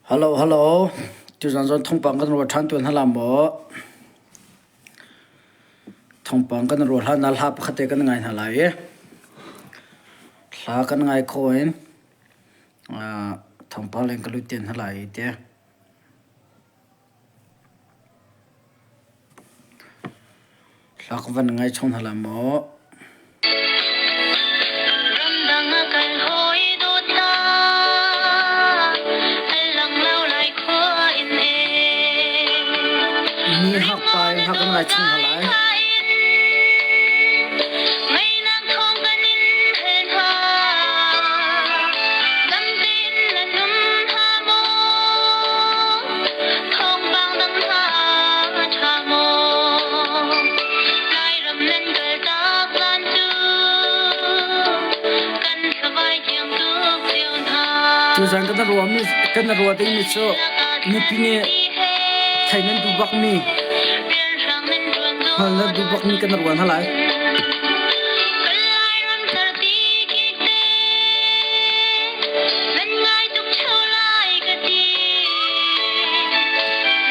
Hello, hello. Tuzan zon thawngpang kan ruah ṭhan tuan hala maw? Thawngpang kan ruah hlan ah hla pakhat te kan ngai hna lai i hla kan ngai kho in thawngpang leng ka lut te hna lai i te. Hla ka van ngai chung hna lai maw? Ramdang a kal hawi dawtnak an lang lo lai khua in e. Mi hak pa in hla kan ngai chung hna lai. Meinak thawng kan in hel hna. Dam tein nan um hna maw? Thawngpang dang hna a ṭha maw? Lairam nan kaltak lan cu kan thlavai thiang tuk cio hna. Tuzan kan ruahmi kan ruah dingmi cu mipi nih thei nan duh bakmi Rianhrang nan ṭuan hngal nan duh bakmi kan ruah hna lai. Kan Lairam certi kik te nan ngai tuk ṭheo lai ka ti. Nan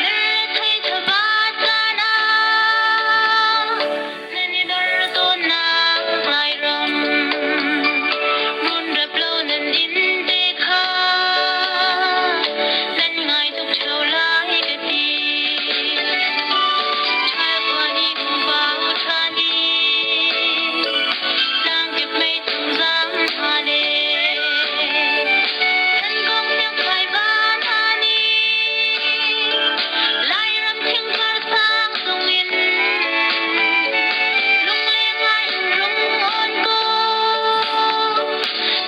rethei thabat caan ah nan i dor tawnnak Lairam runrep lo nan inn te kha nan ngai tuk ṭheo lai ka ti. Ṭhal khua ni hung ṭhan i tlangkip meithung zaam hna le thankong miakphai van han i Lairam thingpar sang sungin lungleng ngai in rung awn ko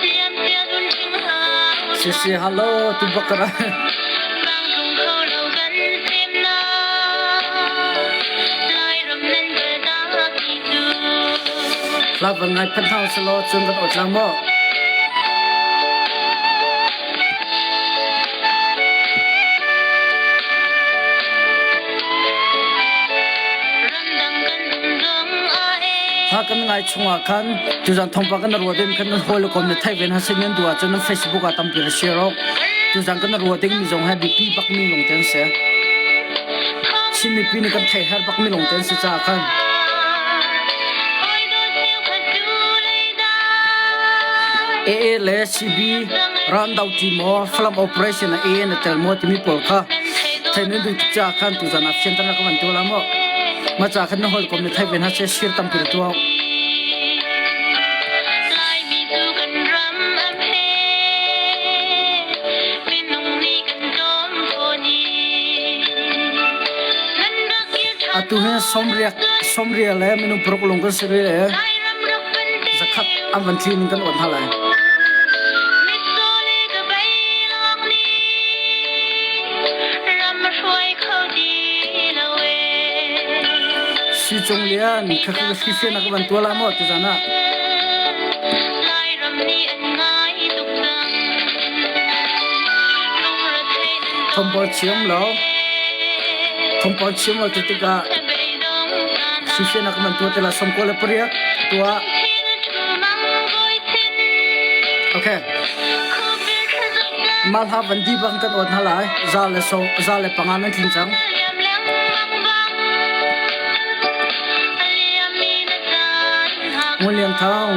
liamcia dun ṭhing hau Sisi hello tu bakara. Vangtlung kho lo kan semnak Lairam nan kaltak ni cu Hla van ngai phan hau selaw cun kan awt lang maw? Ramdang kan um zong ah e Hla kan ngai chungah khan tuzan thawngpang kan ruah ding khan nan hawi le kom na theih ven ha sin nan duh ahcun nan Facebook ah tampi ra share awk. Tuzan kan ruah ding mi zong hi biapi bak mi lawng te an si. Chin mipi nih kan theih her bak mi lawng te an si caah khan AA le CB ran do ṭi maw Falam operation ah AA na tel maw timi pawl kha thei nan duh tuk caah khan tuzan ah fianter na ka van tu la maw ma ca khan na hawikom na theih ve hna seh share tampi ra tuah. Laimi cu kan ram a phe minung nih kan tlawm fawn i nan rak kir ṭhan Atu hi sawmriak sawmria le minung paruk lung kan si rih le Lairam rak kan zakhat an van tlin in kan awt hna lai. Mitcaw le ka bei lawng nih ram a hruai kho ti lo ee. Si Cung Lian, kha kha ka hrifian na ka van tua la maw tuzan ah? Lairam nih an ngai tuk cang. Lungrethei nan Thawngpang chiam lo. Thawngpang chiam lo ti tikah beidong caan ah hrifian na ka van tua te la 98 tua. thin a ṭhu mang bawi thin. Okay. Khuapir thlazuk Mal ha van di bang kan awt hna lai. Za le so za le panga nan tling cang. liam lengmang bang a liammi na caan hna Ngun Lian Thang.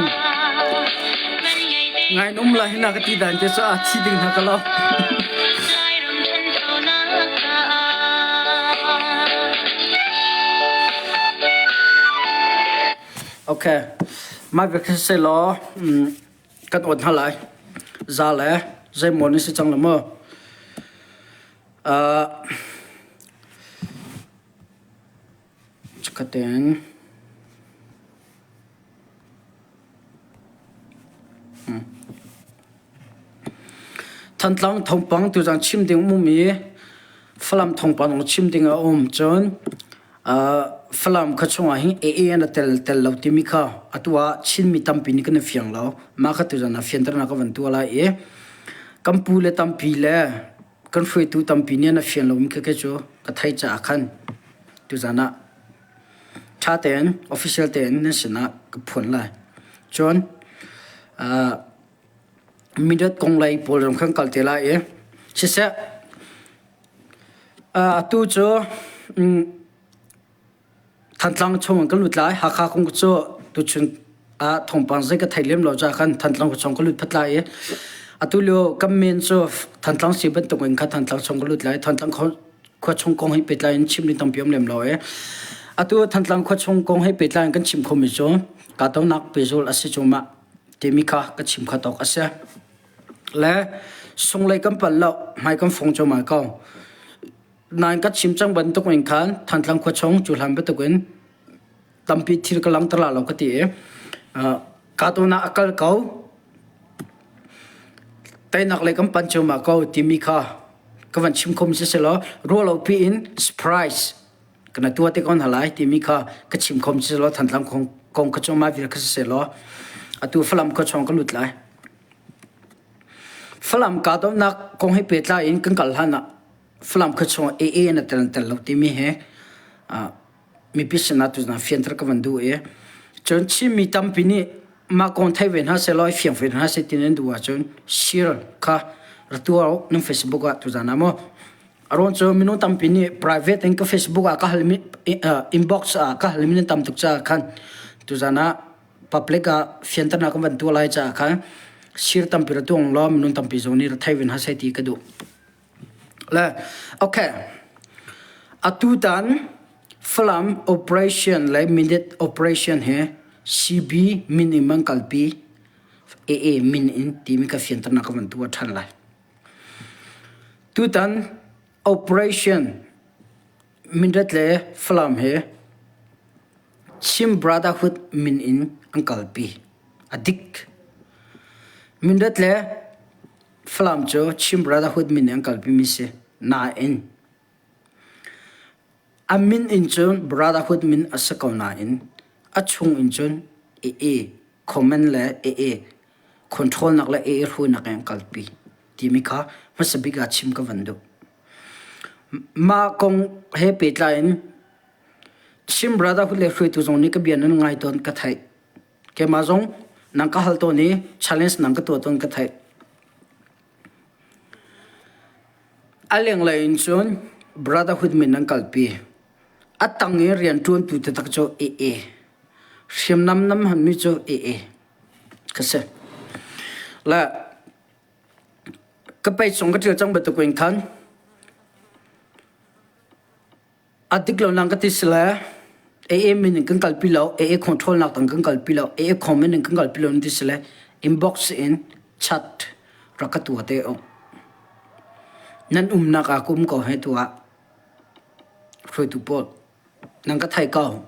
man ngei te Ngai um la hina ka ti dan te cu a thi ding hna ka lo. Lairam ṭhanchonak caah Okay. Mai bik se law kan awt hna lai. Za le zeimaw ni si cang lo maw? Uh, Cakaten. Thantlang thawngpang tuzaan chim ding um i Falam thawngpang zong chim ding a um. Cun Falam khua chungah hin AA an tel tel lo timi kha atu ah Chinmi tampi nih kan i fiang lo. Mah kha tuzaan ah fianternak ka van tuah lai i kan pu le tampi le kan hruaitu tampi nih an i fian lomi kha kei cu ka theih caah khan tuzaan ah ṭha tein official tein nan sinah ka phuan lai. Cun mindat kong lei pawl zong khan kal te lai i siseh. Atu cu Thantlang chung in kan lut lai. Hakha kong cu tuchun ah thawngpang zei ka thei lem lo caah khan Thantlang khuachung ka lut phat lai i atu lio kan men cu Thantlang si bantuk in kha Thantlang chung ka lut lai. Thantlang khuachung kong he pehtlai in chim ding tampi um lem lo i atu Thantlang khuachung kong he pehtlai in kan chim khomi cu kahdohnak pehzulh a si cu mah timi kha ka chim kha tawk a si. Le sunglei kan pal lo, hmai kan fong cuahmah ko. Nain ka chim cang bantuk in khan Thantlang khuachung cu hlan bantuk in tampi thil ka langter la lo ka ti i kahdohnak a kal ko. Teinak lei kan pan cuahmah ko timi kha ka van chim khomi si selaw ruahlopi in surprise kana tua te ko hna lai timi kha ka chim khom si selaw Thantlang kong kha cuahmah vial kha si selaw atu Falam khuachung ka lut lai. Falam kahdohnak kong he pehtlai in kan kal hlan ah Falam khuachung AA na tel tel lo timi he mipi sinah tuzan fianter ka van duh i cun Chinmi tampi nih mah kong thei ve hna sehlaw i fiang ve hna seh ti nan duh ahcun share kha ra tuah u nan Facebook ah tuzan ah maw a ruang cu minung tampi nih private in ka Facebook ah ka halmi inbox ah ka halmi nan tam tuk caah khan tuzan ah public ah fianternak kan van tuah lai caah khan sir tampi ra tuang law minung tampi zong nih ra thei ve hna seh ti ka duh. Le okay. Atutan Falam operation le Minute operation he CB min in man kalpi AA min in timi ka fianternak ka van tuah ṭhan lai. Tutan operation Mindat le Falam he Chin Brotherhood min in an kalpi. A dik. Mindat le Falam cu Chin Brotherhood min in an kalpimi si. Nain, a min in cun Brotherhood min a si ko nain a chung in cun AA comment le AA control nak le AA hruainak in an kalpi timi kha hmasa bik ah chim ka van duh. Mah kong he pehtlai in Chin Brotherhood le hruaitu zong nih ka bia nan ngai tawn ka theih. Keimah zong nang ka hal tawn i challenge nang ka tuah tawn ka theih. A lenglei in cun Brotherhood min an kalpi. A tang i rianṭuantu taktak cu AA. Hriamnam nam hanmi cu AA ka si. Le ka pei chung ka ṭial cang bantuk in khan A dik lo nang ka ti si le AA min in kan kalpi lo, AA control nak tang kan kalpi lo, AA comment in kan kalpi lo nan ti si le inbox in chat rak ka tua te u. Nan umnak ah ka um ko he tu ah hruaitu pawl nan ka thai ko.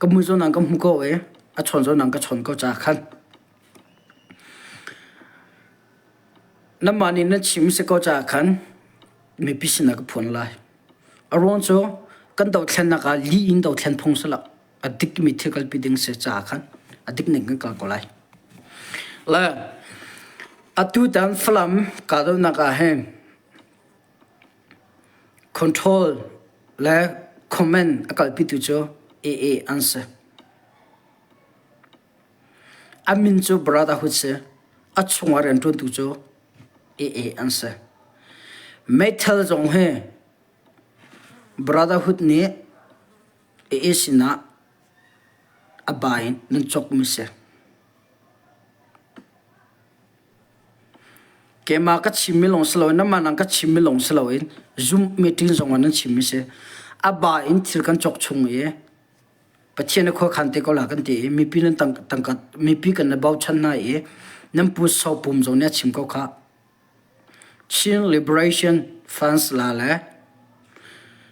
Ka mui zawn nan ka hmu ko i a chawn zawn nan ka chawn ko ca khan. Nanmah nih nan chim si ko caah khan mipi sinah ka phuan lai. A ruang cu kan dothlennak ah lih in dothlen phung si lo. A dikmi thil kalpi ding si caah khan a dik ning kan kal ko lai. Le atu tan Falam kahdohnak ah hin control le comment a kalpitu cu AA an si. A min cu Brotherhood si. A chungah rianṭuantu cu AA an si. Meithal zong hi Brotherhood nih AA sinah a ba in nan cawkmi si. Keimah ka chimmi lawng si loin nanmah nang ka chimmi lawng si loin Zoom meeting zong ah nan chimmi si. A ba in thil kan cawk chung i Pathian a khuakhan te ko la kan ti i mipi nan tangka mipi kan na bochan hna i nan pu sopum zong nih a chim ko khah. Chin Liberation Funds la le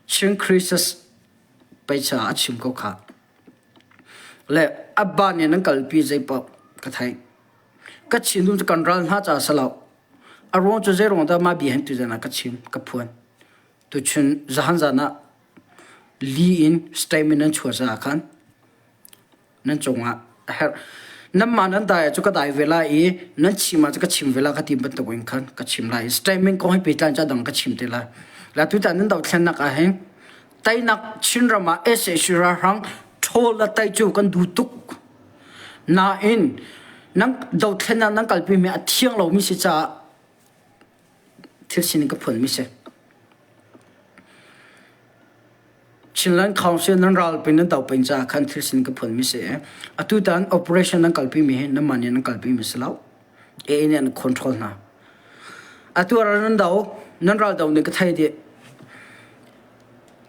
Chin Crisis peicha a chim ko khah. Le abba nih nan kalpi zei paoh ka theih. Ka chin dum cu kan ral hna caah si lo. A ruang cu zei ruang dah mah bia hin tuzan ah ka chim ka phuan. Tuchun zahan zan ah Li in statement nan chuah caah khan nan cungah a herh. Nanmah nan dai ahcun ka dai ve lai i nan chim ahcun ka chim ve lai ka ti bantuk in khan ka chim lai. Statement kong hi pehtlai in ca dang ka chim te lai. La tutan nan dothlennak ah hin teinak Chinram ah sac ralhrang ṭhawl le tei cu kan duh tuk. Nain nan dothlennak nan kalpimi a thiang lomi si caah thil sining ka phuanmi si. Chinland Council nan ralpi nan do peng caah khan thil sin ka phuanmi si i atutan operation nan kalpi mi hi nanmah nih nan kalpi mi si lo. AA nih an control hna. Atu ral nan do, nan ral do ning ka thei dih.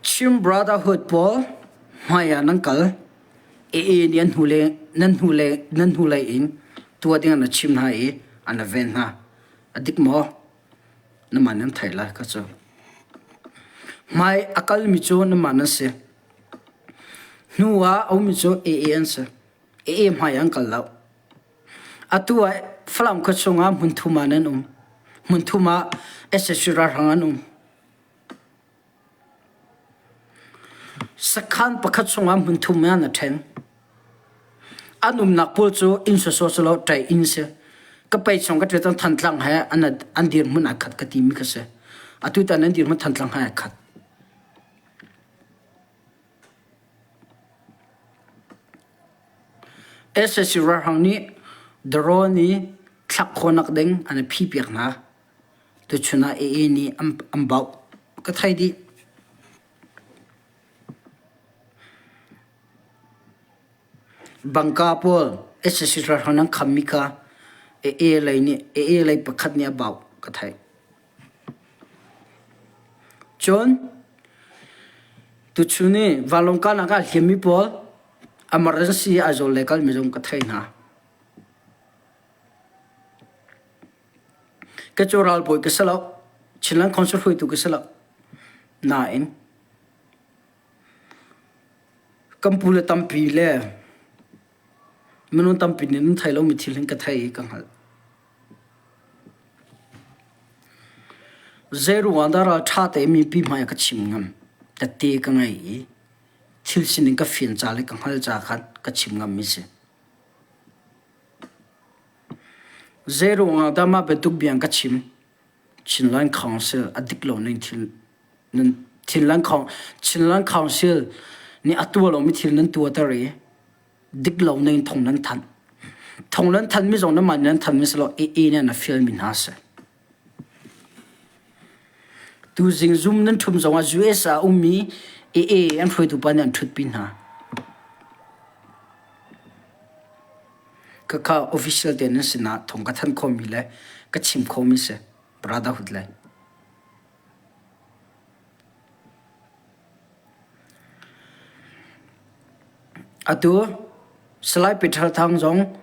Chin Brotherhood pawl hmai ah nan kal. AA nih an hnu le nan hnu le nan hnu lei in tua ding an chim hna i an ven hna. A dik maw? Namah nan theih lai kha cu. Hmai a kalmi cu namah nan si. Hnu ah a ummi cu AA an si. AA hmai an kal lo. Atu ah Falam khua chungah hmun thum ah nan um. Hmun thum ah SSC ralhrang an um. Sakhan pakhat chungah hmun thum ah na ṭhen. An umnak pawl cu inn sawsawh si lo ṭai inn si. Ka pei chung ka ṭial cang Thantlang he an, an dirhmun aa khat ka timi kha si. Atu tan an dirhmun Thantlang he aa khat. SSC ralhrang nih drone i thlak khawhnak ding an i phihpiak hna. Tuchun ah AA nih an, an bauh. Ka thei dih. Bangka pawl SSC ralhrang nan khammi kha AA lei nih AA lei pakhat nih a bauh ka theih. Cun tuchun i vanlawng kahnak ah hliammi pawl emergency Aizawl lei kalmi zong ka thei hna. Ka cu ralbawi ka si lo. Chinland Council hruaitu ka si lo. Nain Kan pule tampi le minung tampi nih nan thei lomi thil hin ka thei i ka hngalh. Zeiruang dah ralṭha tein mipi hmai ah ka chim ngam? Tette ka ngei i thil sining ka fian ca le ka hngalh ca khan ka chim ngammi si. Zeiruang ah dah mah bantuk bia ka chim? Chinland Council a dik lo ning thil nan Chinland Chinland Council nih a tuah lomi thil nan tuahter i dik lo ning thong nan thanh. Thong nan thanmi zong nanmah nih nan thanmi si lo AA nih an fialmi hna si. Tuzing Zoom nan ṭhum zongah US ah a ummi AA an hruaitu pa nih an ṭhutpi hna. Khakha official te nan sinah thong ka thanh khawhmi le ka chim khawhmi si. Brotherhood le. Atu Salai Peter Thang zong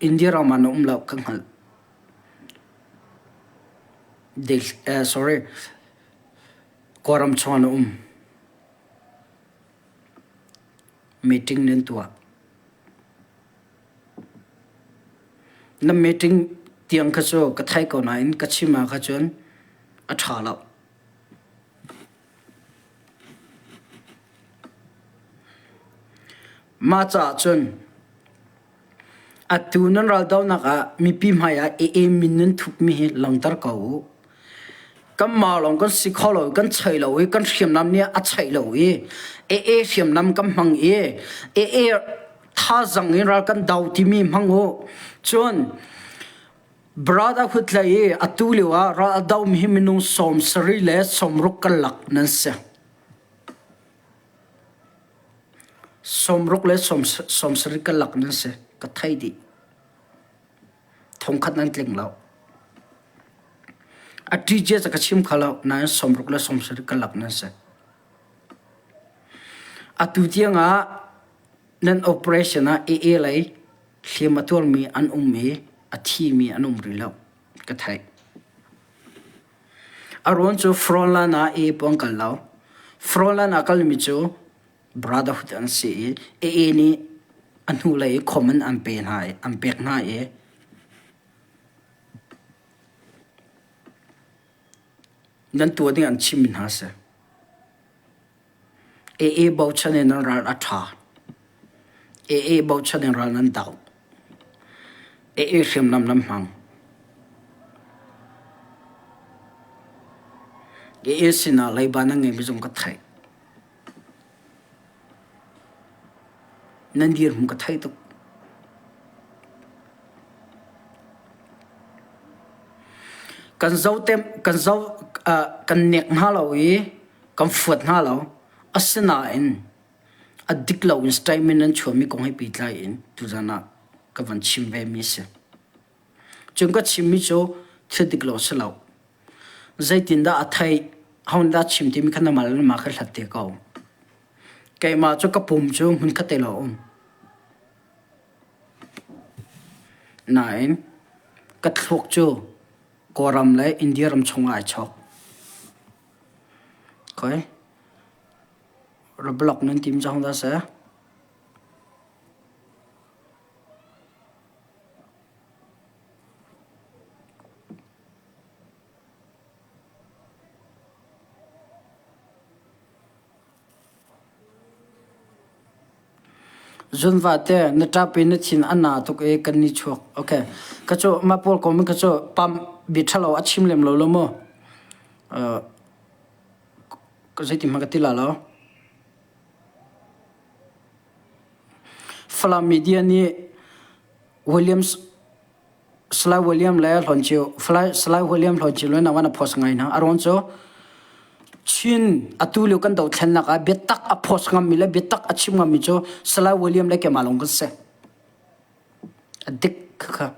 India ram ah na um lo ka hngalh. Sorry, Kawlram chungah na um. Meeting nan tuah. Na meeting tiang kha cu ka thei ko nain ka chim ah kha cun a ṭha lo. Mah caah cun Atu nan raldohnak ah mipi hmaiah AA min nan thupmi hi langhter ko u. Kanmah lawng kan si kho lo i kan chei lo i kan hriamnam nih a cheih lo i AA hriamnam kan hmang i AA thazang in ral kan do timi hmang u. Cun Brotherhood lei i atu lio ah ral a domi hi minung 70 le 60 karlak nan si. 60 le 70 karlak nan si. Ka thei dih. Thongkhat nan tling lo. A ṭi ca ka chim kho lo nain 60 le 70 karlak nan si. Atu tiangah nan operation ah AA lei hliam a tuarmi an um i a thimi an um rih lo. Ka theih. A ruang cu Frontline ah AA pawl an kal lo. Frontline ah kalmi cu Brotherhood an si i AA nih a hnulei i comment an pe hna i an pek hna i nan tuah ding an chimmi hna a si. AA bochan in nan ral a ṭha. AA bochan in ral nan doh. AA hriamnam nan hmang. AA sinah leiba nan ngeimi zong ka theih. Nan dirhmun ka theih tuk. Kan zoh tem, kan zoh, uh, kan nek hna lo i kan fuat hna lo. Asinain a dik loin statement nan chuahmi kong he pehtlai in tuzan ah ka van chim vemi a si. Cun ka chimmi cu thil dik lo a si lo. Zeitindah a theih, ho nih dah a chim timi kha nangmah le nangmah kha hlat te ko. Keimah cu ka pum cu hmunkhat te lawng a um. Nain ka thluak cu Kawlram le India ram chungah ai chawk. Khoi Roadblock nan tim cang dah seh? Zunvate na ṭap i na thin a na tuk i kan ni chuak. Okay. Ka cu mah pawl ko ka cu pam bia ṭhalo a chim lem lo lo mu. Uh, zeitin hmanh ka ti la lo. Falam media nih Williams Salai William le Hlawncheu Salai William Hlawncheu le nangmah na post ngai hna. A ruang cu Chin atu lio kan dothlennak ah biatak a post ngammi le biatak a chim ngammi cu Salai William le keimah lawng kan si. A dik kha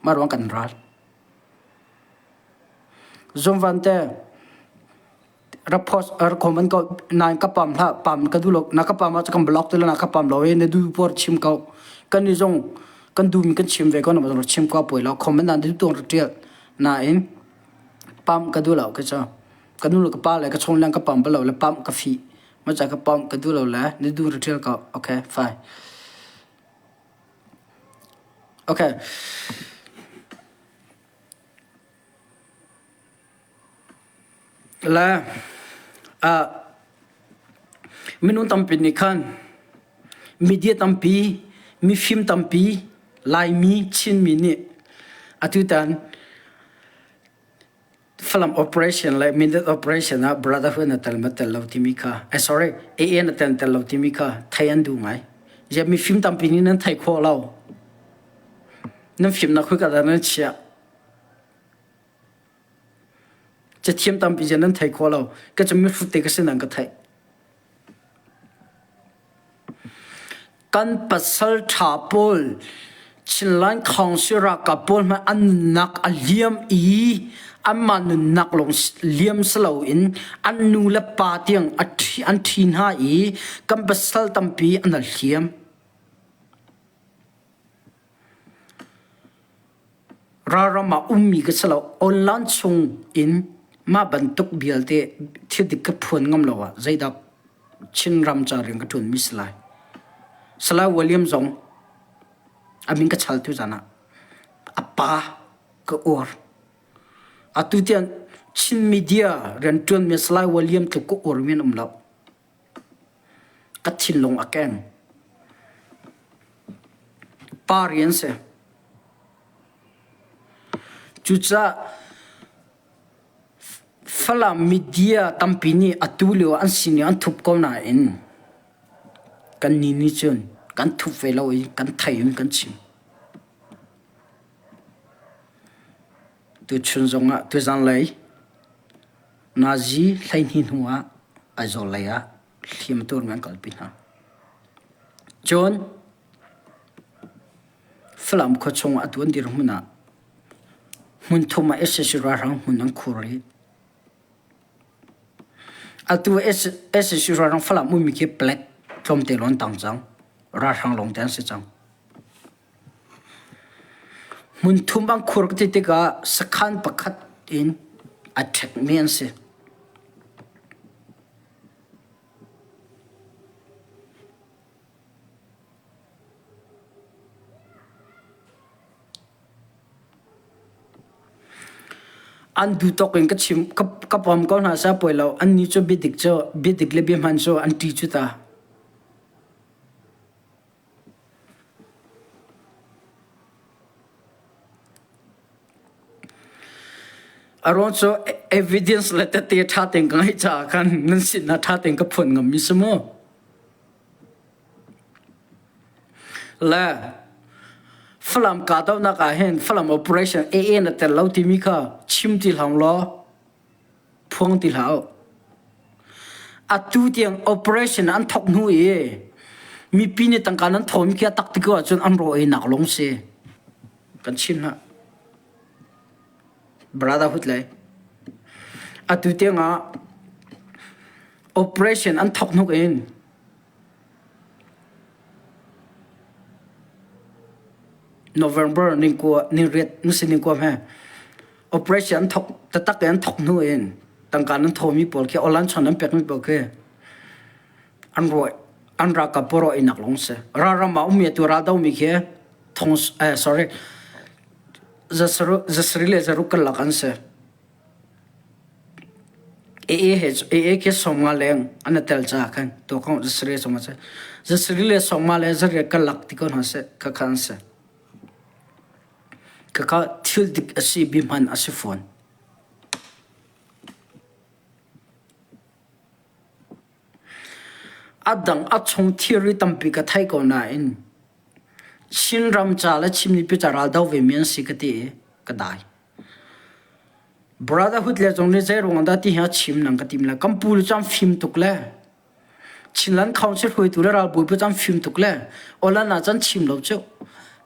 mah ruang kan ral. Zumvan te rak post rak comment ko nain ka pam hlah pam ka duh lo na ka pam ah kan block te na ka pam lo e na du por chim ko kan ni zong kan du mi kan chim ve ko na rak chim ko poi lo comment nan du tuang rak tial nain pam ka du lo ka cha ka nu le ka pa le ka chung lang ka pam balo le pam ka fi ma cha ka pam ka du lo le na du rak tial ko okay fine okay Le minung tampi nih khan media tampi, mifim tampi, Laimi, Chinmi nih atutan Falam operation le Mindat operation ah brotherhood na tel ma tel lo timi kha, eh sorry, AA na tel tel lo timi kha thei an duh ngai. Ziah mifim tampi nih nan thei khawh lo. Nan fimnak khoi ka dah nan chiah. Cathiam tampi cu nan thei khawh lo. Ka cu mihrut te ka si nan ka theih. Kan pasal ṭha pawl Chinland Council ralkap pawl hmanh an nunnak a liam i anmah nunnak lawng liam si loin an nu le pa tiang a ṭhi, an ṭhi hna i kan pasal tampi an hliam. Ralram ah ummi ka si lo. Online chung in mah bantuk vialte thil dik ka phuan ngam lo ah zeidah Chinram ca rian ka ṭuanmi si lai. Salai William zong a min ka chal tu zan ah a pa ka uar. Atu tiang Chin media rianṭuanmi Salai William tluk ka uarmi an um lo. Ka thinlung a keng. Pa rian si. Cucaah Falam media tampi nih atu lio an sining an thup ko nain kannih nih cun kan thup ve lo i kan thei in kan chim. Tuchun zongah tuzanlei Nazi 12 hnu ah Aizawl lei ah hliam turmi an kalpi hna. Cun Falam khuachung ah atu an dirhmun ah hmunthum ah sac ralhrang hmun an khur i atu sac ralhrang Falam ummi khi palek tlawmte lawng an tang cang. Ralhrang lawngte an si cang. Hmunthum an khur ka ti tikah sakhan pakhat in a ṭhekmi an si. An duh tawk in ka chim ka pom ko hna seh poi lo. Annih cu biadik cu biadik le biahman cu an ṭih cu ta. A ruang cu evidence le tehte ṭha tein ka ngeih caah khan nan sinah ṭha tein ka phuan ngammi si mu. Le Falam kahdohnak ah hin Falam operation AA na tel lo timi kha chim ti hlah law phuang ti hlah u. Atu tiang operation an thok hnu i mipi nih tangka nan thawmi khi a tak ti ko ahcun an raw einak lawng si. Kan chim hna. Brotherhood lei. Atu tiang ah operation an thok hnuk in November ningkua ningriat nasi ningkua he operation an thok tatak in an thok hnu in tangka nan thomi pawl khi online chon an pekmi pawl khi an ruai an ralkap poro inak long si ralram ah ummi tu ral domi khi thong eh sorry zasari le zaruk karlak an si AA he AA khi sawmnga leng an i tel caah khan tuakong zasari sawmnga si zasari le sawmnga le zariat karlak ti ko hna seh khakha an si khakha thil dik a si bi hman a si fawn. A dang a chung thilri tampi ka thei ko nain Chinram ca le Chin mipi ca ral do vemi an si ka ti i ka dai. Brotherhood le zong nih zei ruang dah ti hi a chim nang ka tim le kan pu le cu an fim tuk le Chinland Council hruaitu le ralbawi pu cu an fim tuk le Olan ah cun chim lo cu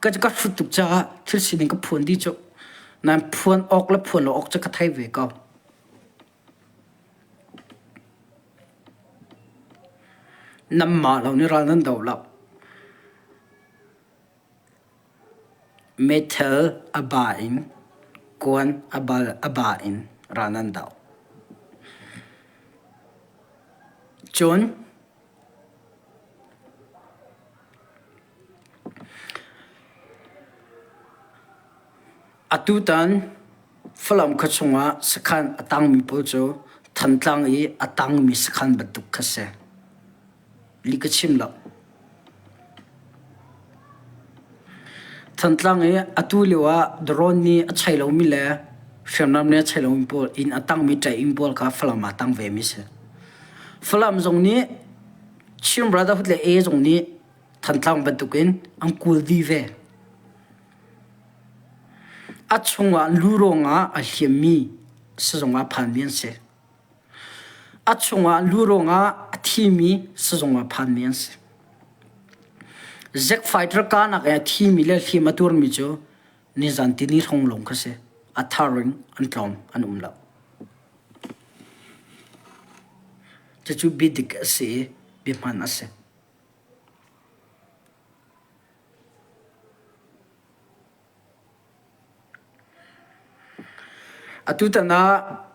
ka ka hrut tuk caah thil sining ka phuan dih cu nain phuan awk le phuan lo awk cu ka thei ve ko. Nanmah lo nih ral nan do lo. Meithal a ba in kuan a bal a ba in ral nan do. Cun Atutan Falam khuachung ah sakhan a tangmi pawl cu Thantlang i a tangmi sakhan bantuk kha si. Lih ka chim lo. Thantlang i atu lio ah drone nih a chei lomi le hriamnam nih a chei lomi pawl inn a tangmi ṭai-inn pawl kha Falam ah tang vemi si. Falam zong nih Chin Brotherhood le A zong nih Thantlang bantukin an kul dih ve. A chungah lu ruangah a hliammi sizung ah phanmi an si. A chungah lu ruangah a thimi sizung ah phanmi an si. Jet fighter kahnak i a thimi le hliam a tuarmi cu nizan tini hrawng lawng kha si. A thar in an tlawm an um lo. Cucu biadik a si i biahman a si. Atutan ah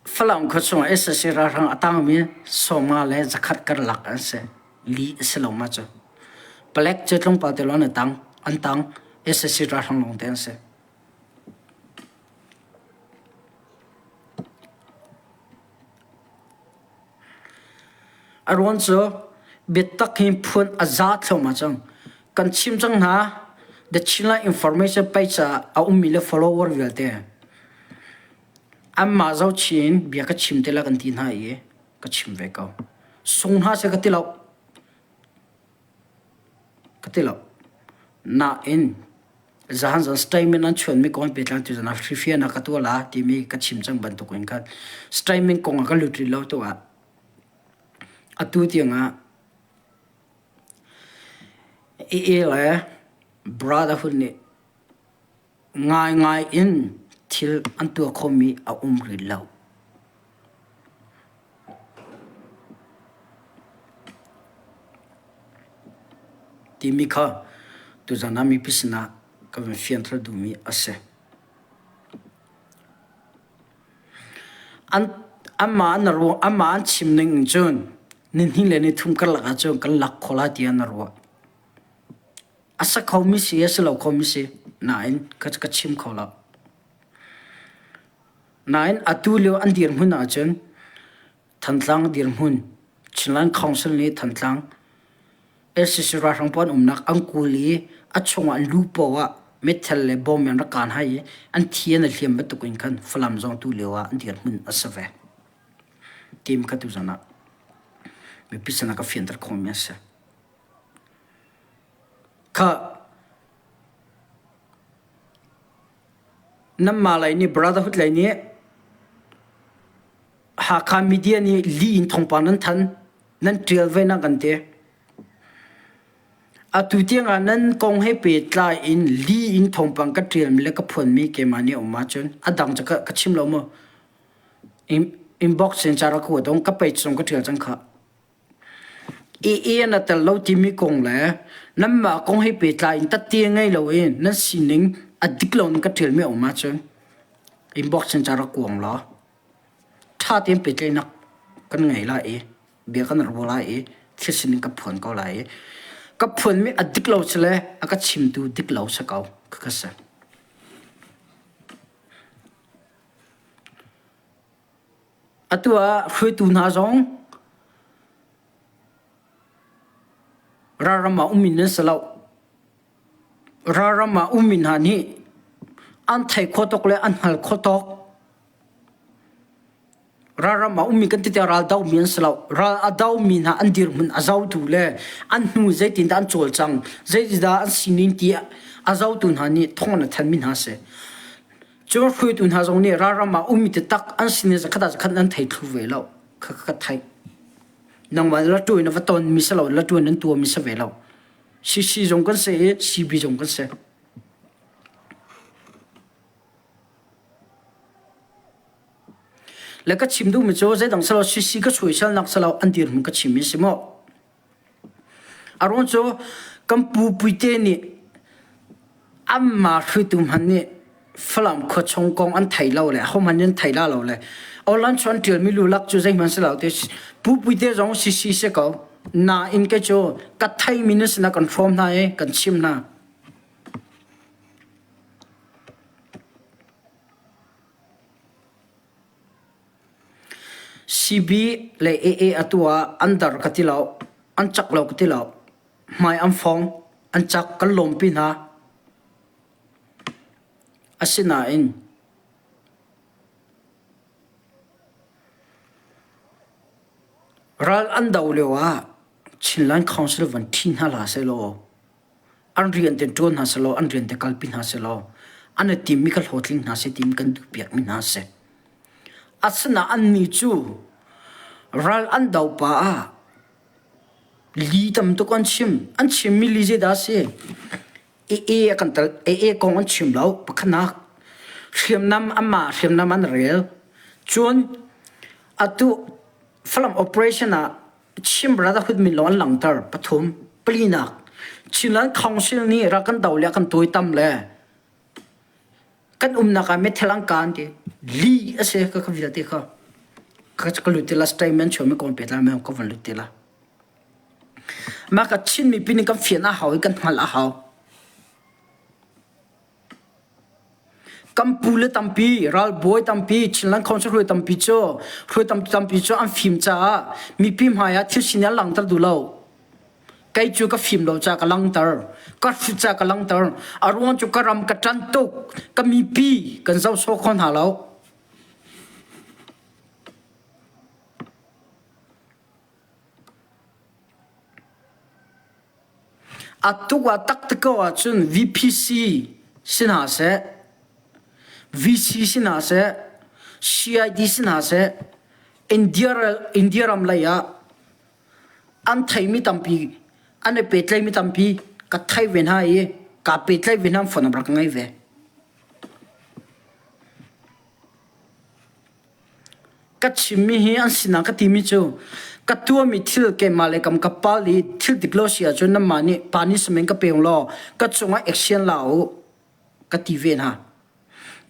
Falam khua chungah sac ralhrang a tangmi 50 le 100 karlak an si. Li a si lo ma cu. Palek cu tlawmpal te lawng an tang, an tang. Sac ralhrang lawng te an si. A ruang cu biatak hi phun a za thluahmah cang. Kan chim cang hna, The Chinland Information page ah a ummi le follower vialte anmah zohchih in bia ka chim te la kan ti hna i ka chim ve ko. Sung hna seh ka ti lo. Ka ti lo. Nain Zahan zan statement an chuanmi kong he pehtlai tuzan ah hrifian ah ka tuah la timi ka chim cang bantuk in khan statement kong ah ka lut rih lo tu ah atu tiang ah AA le Brotherhood nih ngaingai in thil an tuah khomi a um rih lo. Timi kha tuzan ah mipi sinah ka van fianter duhmi a si. An anmah an ruah anmah an chim ning in cun nihnih le nithum karlak ah cun kan lak kho lai tiah na ruah. A sa khomi si a si lo khomi si nain ka ka chim kho lo. Nain atu lio an dirhmun ahcun Thantlang dirhmun Chinland Council nih Thantlang LCC ralhrang pawl an umnak an kawl i a chungah an luh paoh ah meithal le bomb in an rak kaan hai i an thi an i hliam bantuk in khan Falam zong tu lio ah an dirhmun a si ve. Tim kha tuzan ah mipi sinah ka fianter khawhmi a si. Kha Nanmah lei nih Brotherhood lei nih Hakha media nih li in thawngpang nan than, nan ṭial ve na kan ti. Atu tiangah nan kong he pehtlai in li in thawngpang ka ṭialmi le ka phuanmi keimah nih a um ahcun a dang cu ka chim lo maw? Inbox in ca rak kuat dong ka page zong ka ṭial cang khah. AA na tel lo timi kong le nanmah kong he pehtlai in tatti ngei lo i nan sining a dik lo in ka ṭialmi a um ahcun inbox in ca rak kuang law ṭha tein pehtlaihnak kan ngei lai i bia kan ruah lai i thil sining ka phuan ko lai i ka phuanmi a dik lo si le a ka chimtu dik lo si ko ka si. Atu ah hruaitu hna zong ralram ah um in nan si lo. Ralram ah ummi hna nih an thei kho tuk le an hngal kho tuk. Ralram ah ummi kan ti tiah ral domi an si lo. Ral a domi hna an dirhmun a zotu le an hnu zeitindah an cawlcang, zeitindah an sining ti a zotu hna nih thawng an thanmi hna a si. Cun hruaitu hna zong nih ralram ah ummi taktak an sining zakhat ah zakhat an thei thlu ve lo. Kha ka theih. Nangmah la ṭuin na va tonmi si lo, la ṭuin nan tuahmi si ve lo. CC zong kan si i CB zong kan si. Le ka chim duhmi cu zeidang silo CC ka soiselnak silo an dirhmun ka chimmi si maw? A ruang cu kan pu puite nih anmah hruaitu hmanh nih Falam khua chung kong an thei lo le ahohmanh nih an thei la lo le online cu an ṭialmi lulak cu zeihmanh si lo te pu puite zong CC si ko nain kei cu ka theimi na sinah kan hrawm hna i kan chim hna. CB le AA atu ah an dar ka ti lo, an cak lo ka ti lo. Hmai an fong, an cak kan lawmpi hna. Asinain ral an do lio ah Chinland Council van ṭhi hna hlah sehlaw an rian te ṭuan hna sehlaw an rian te kalpi hna sehlaw an i timmi kha hlawhtling hna seh timi kan duhpiakmi hna a si. Asinain annih cu ral an do pah ah li tam tuk an chim. An chimmi li zeidah a si? AA kan tel AA kong an chim lo. Pakhatnak hriamnam anmah hriamnam an rel. Cun atu Falam operation ah Chin Brotherhood min lawng an langhter. Pathum palinak Chinland Council nih ral kan do le kan tuaitam le kan umnak ah meithal an kaan ti li a si ka ka vialte kha ka ka lut ti la statement chuah mi kawn pe tla me ka van lut ti la mah ka Chin mipi nih kan fian a hau i kan hngalh a hau Kan pule tampi, ralbawi tampi, Chinland Council hruai tampi cu hruai tampi cu an fim caah mipi hmai ah thil sining an langhter duh lo. Kei cu ka fim lo caah ka langhter. Ka hrut caah ka langhter. A ruang cu ka ram ka ṭan tuk. Ka mipi kan zoh sawh kho hna lo. A tuk ah taktak ko ahcun VPC si hna seh, VC si hna seh, CID si hna seh, India, India ram lei ah an theimi tampi, an i pehtlaimi tampi ka thei ve hna i kaa pehtlaih ve hna phone rak ngei ve. Ka chimmi hi an sinah ka timi cu ka tuahmi thil keimah le kam ka pal i thil dik lo si ahcun nanmah nih pa nih samen ka pe law ka cungah action la u ka ti ve hna.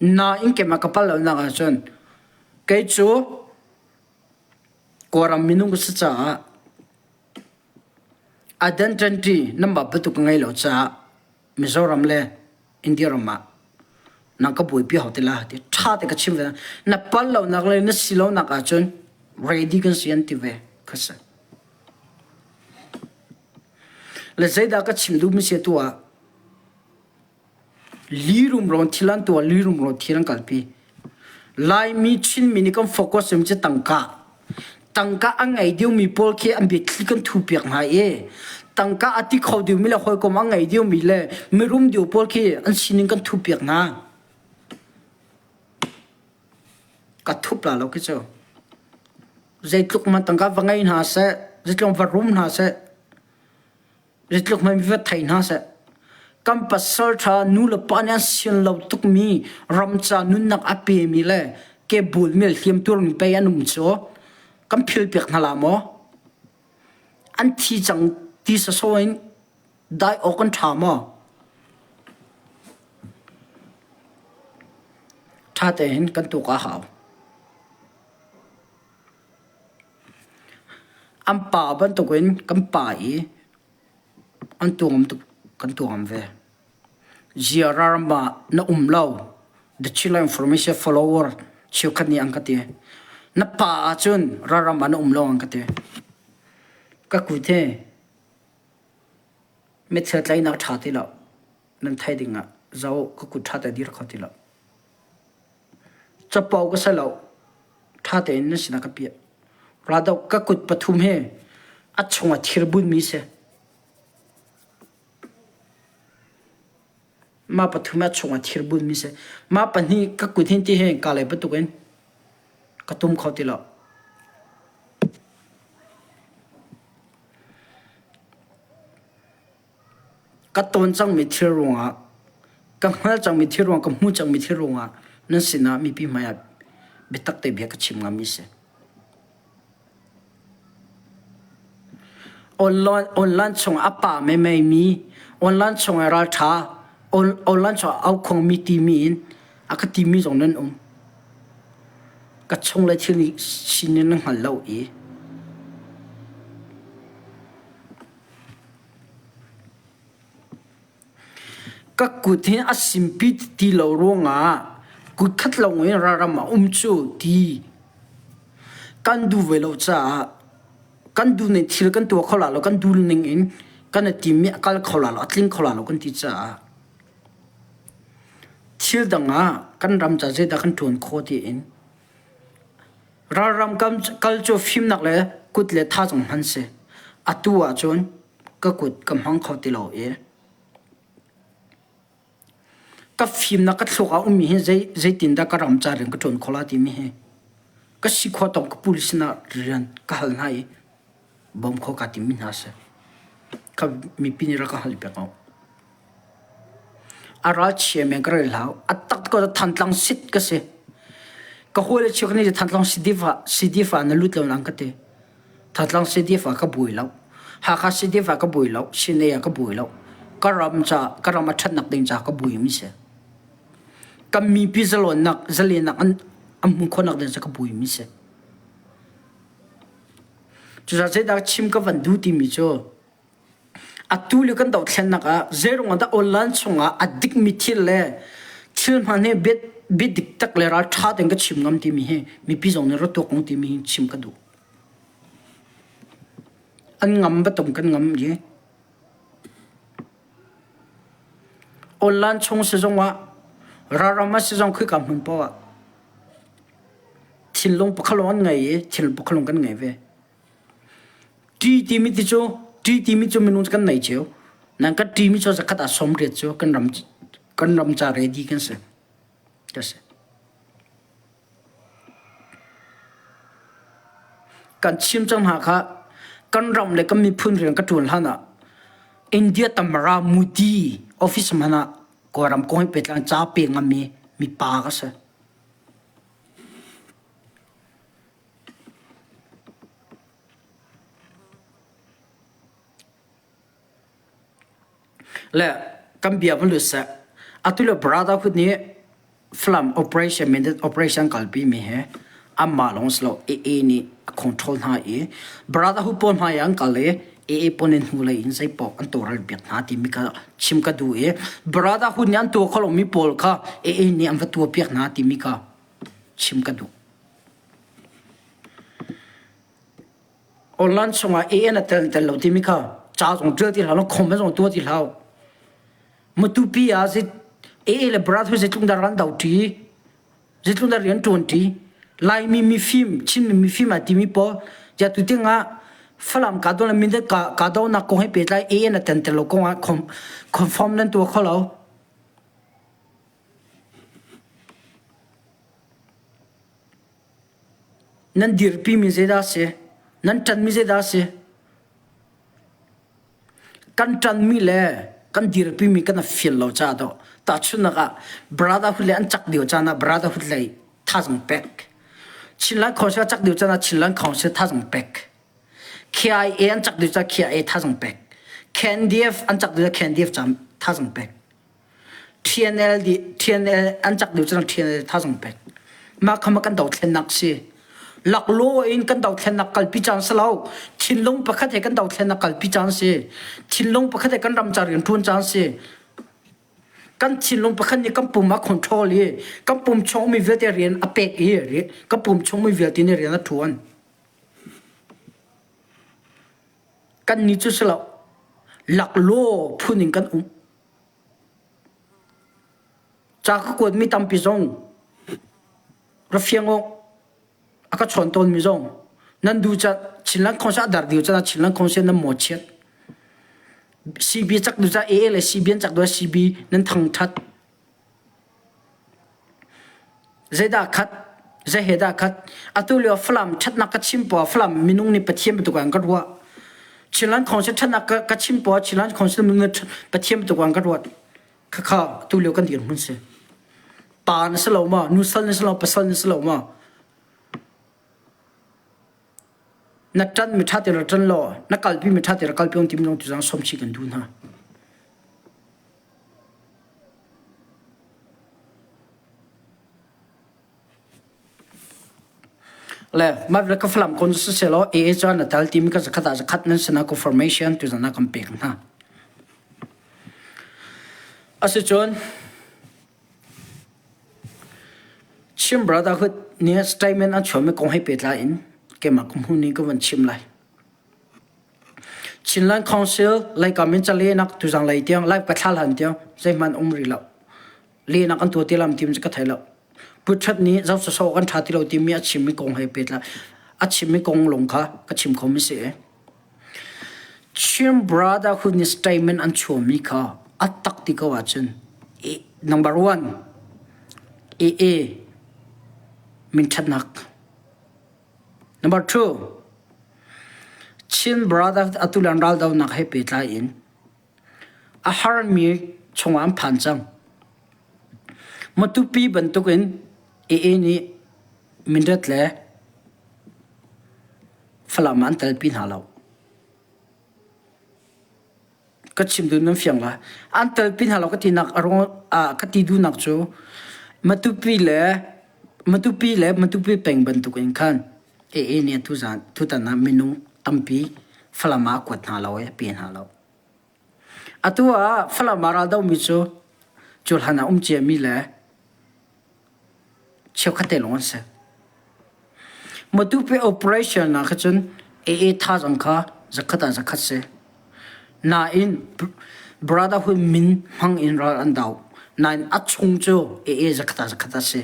Nain keimah ka pal lonak ahcun kei cu Kawlram minung ka si caah identity nanmah bantuk ka ngei lo caah Mizoram le India ram ah nang ka buaipi hau ti la ti ṭha te ka chim ve na pal lonak le na si lonak ahcun ready kan si an ti ve kha si le zeidah ka chim duhmi si tu ah Li rumro thil an tuah, li rumro thil an kalpi. Laimi Chinmi nih kan focus cu tangka. Tangka a ngei deuhmi pawl khi an biathli kan thu piak hna i tangka a ti kho deuhmi le hawikom a ngei deuhmi le mirum deuh pawl khi an sining kan thu piak hna. Ka thup la lo khi cu. Zeitluk hmanh tangka va ngei hna seh, zeitluk va rum hna seh, zeitluk hmanh va thei hna seh, kan pasal ṭha nu le pa nih an sian lo tukmi ramca nunnak a pemi le kebul mil hliamtuarmi pei an um cu kan philpiak hna la maw? An thi cang ti sawsawh in dai awk an ṭha maw? Ṭha tein kan tuk a hau. An pa bantukin kan pa i an tuangam tuk kan tuangam ve. Ziarar ah na um lo. The Chile Information follower cheukhat nih an ka ti. Na pa ahcun ralram ah na um lo an ka ti. Ka kut he mithil tlaihnak ṭha ti lo. Nan theih ding ah zo ka kut ṭha te dir kho ti lo. Capo ka si lo. Ṭha tein nan sinah ka piah. Raldoh ka kut pathum he a chungah thir bunmi si. Mah pathum a chungah thir bunmi si. Mah pahnih ka kut hin ti hin kaa lei bantukin ka tum kho ti lo. Ka tawn cangmi thil ruangah, ka hngal cangmi thil ruangah, ka hmu cangmi thil ruangah nan sinah mipi hmaiah biatak te bia ka chim ngami si. Online, online chungah a pa meimei mi, online chungah ralṭha, online chungah aukhong mi timi in a ka timi zong nan um. Ka chung le thil nih sin in na hngal lo i Ka kut hi a simpi ti lo ruangah kut khat lawng in ralram ah um cu ti kan duh ve lo caah kan duh ning thil kan tuah kho la lo kan duh ning in kan i timmi a kal kho la lo a tling kho la lo kan ti caah thil dang ah kan ram ca zeidah kan ṭuan khawh tiin Ralram kal cu fimnak le kut le tha zong hman si. Atu ahcun ka kut ka hmang kho ti lo i ka fimnak ka thluak ah ummi hi zei zeitindah ka ram ca rian ka ṭuan khawh la timi hi ka si khawh tawk ka police sinah rian ka hal hna i bawm kho kaa timmi hna si. Ka mipi nih rak ka hal pek ko. A ralchia men ka rel hau. A tak ko Thantlang sit ka si. Ka hawi le cheukhat nih Thantlang CDF ah CDF ah na lut lo nang ka ti. Thantlang CDF ah ka buai lo. Hakha CDF ah ka buai lo. Sinai ah ka buai lo. Ka ram ca ka ram a ṭhatnak ding ca ka buai mi si. Kan mipi zalawnnak zalenak an an hmuh khawhnak ding ca ka buai mi si. Cucaah zeidah chim ka van duh timi cu Atu lio kan dohthlennak ah zeiruang ah dah online chungah a dikmi thil le thil hman hi bia, bia dik tak le ralṭha tein ka chim ngam timi hi mipi zong nih ra tuak ung timi hi chim ka duh. An ngam batung kan ngam i online chung si zong ah ralram ah si zong khika hmun paoh ah thinlung pakhat lawng an ngei i thil pakhat lawng kan ngei ve. Ṭi timi ti cu ṭi timi cu minung cu kan nei cio. Nan kan ṭimi cu zakhat ah 80 cu kan ram kan ram ca ready kan si. Ka si. Kan chim cang hna kha kan ram le kan miphun rian ka ṭuan hlan ah India Tamara Mudi office hmanh ah Kawlram kong he pehtlai ca pe ngami mipa ka si. Le kan bia van lut seh. Atu le Brotherhood nih Falam operation Mindat operation kalpi mi he anmah lawng si lo AA nih a control hna i Brotherhood pawl hmai ah an kal i AA pawl nih hnulei in zeipaoh an tawlrel piak hna timi kha chim ka duh i Brotherhood nih an tuah kho lomi pawl kha AA nih an va tuah piak hna timi kha chim ka duh. Online chungah AN a tel tel lo timi kha ca zong ṭial ti hlah law comment zong tuah ti hlah. Matupi ah AA le Brother zeitluk dah ran do ṭi, zeitluk dah rian ṭuan ṭi, Laimi mifim, Chinmi mifim ah timi pawl, ya tu tingah Falam ka do le Mindat ka ka do nak kong he pehtlai AN a tel tel lo kong ah confirm nan tuah kho lo. Nan dirpimi zeidah a si? Nan ṭanmi zeidah a si? Kan ṭanmi le kan dirpimi kan i fian lo caah dawh tahchunhnak ah brotherhood le an cak lio caan ah brotherhood lei thazaang pek. Chinland Council a cak lio caan ah Chinland Council thazaang pek. KIA an cak lio caan KIA thazaang pek. KNDF an cak lio KNDF thazaang pek. TNL TNL an cak lio cun TNL thazaang pek. Mah kha ma kan dothlennak si. Laklaw in kan dothlennak kalpi caan si lo. Thinlung pakhat he kan dothlennak kalpi caan si. Thinlung pakhat he kan ram ca rian ṭuan caan si. Kan thinlung pakhat nih kan pum a control i kan pum chung mi vialte rian a pek i kan pum chung mi vialte nih rian a ṭuan. Kan nih cu si lo. Laklaw phun in kan um. Ca ka kuatmi tampi zong ra fiang awk a ka chawn tawnmi zong nan duh ca Chinland Council a dar dih cun Chinland Council nan mawchiat. CB cak duh ca AA le CB an cak duh CB nan thangthat. Zeidah khat zei he dah khat atu lio Falam ṭhatnak ka chim poah Falam minung nih Pathian bantuk an ka ruah. Chinland Council ṭhatnak ka, ka chim poah Chinland Council minung nih Pathian bantuk an ka ruat. Khakha atu lio kan dirhmun si. Pa na si lo ma, nusal na si lo, pasal na si lo ma. Na ṭan mi ṭha te ra ṭan law, na kalpi mi ṭha te ra kalpi timi zong tuzang somchi kan duh hna. Le mah ka Falam kon si selaw AA cu na tal timi ka zakhat ah zakhat nan sinah confirmation tuzan ah kan pek hna. Asicun Chin Brotherhood nih statement an chuahmi kong he pehtlai in keimah ka hmuh ning ka van chim lai. Chinland Council leikam in calehnak tuzang lei tiang live ka thla hlan tiang zeihmanh um rih lo. Lehnak an tuah ti lam tim cu ka thei lo. Putṭhat nih zoh sawsawh kan ṭha ti lo timi a chimmi kong he pehtlai a chimmi kong lung kha ka chim khomi si. Chin Brotherhood nih statement an chuahmi kha a tak ti ko ahcun number one AA minṭhatnak Number two, Chin Brothers atu le an raldonak he pehtlai in a harmi chungah an phan cang. Matupi bantukin AA nih Mindat le Falam ah an telpi hna lo. Ka chim duh nan fiang la. An telpi hna lo ka tinak a ruang ah ka ti duhnak cu Matupi le Matupi le Matupi peng bantuk in khan AA nih tuzan tutan ah minung tampi Falam ah a kuat hna lo i a pe hna lo. Atu ah Falam ah raldomi cu cuhlan ah um ciami le cheukhat te lawng an si. Matupi operation ah kha cun AA thazaang kha zakhat ah zakhat si. Nain Brotherhood min hmang in ral an do. Nain a chung cu AA zakhat ah zakhat a si.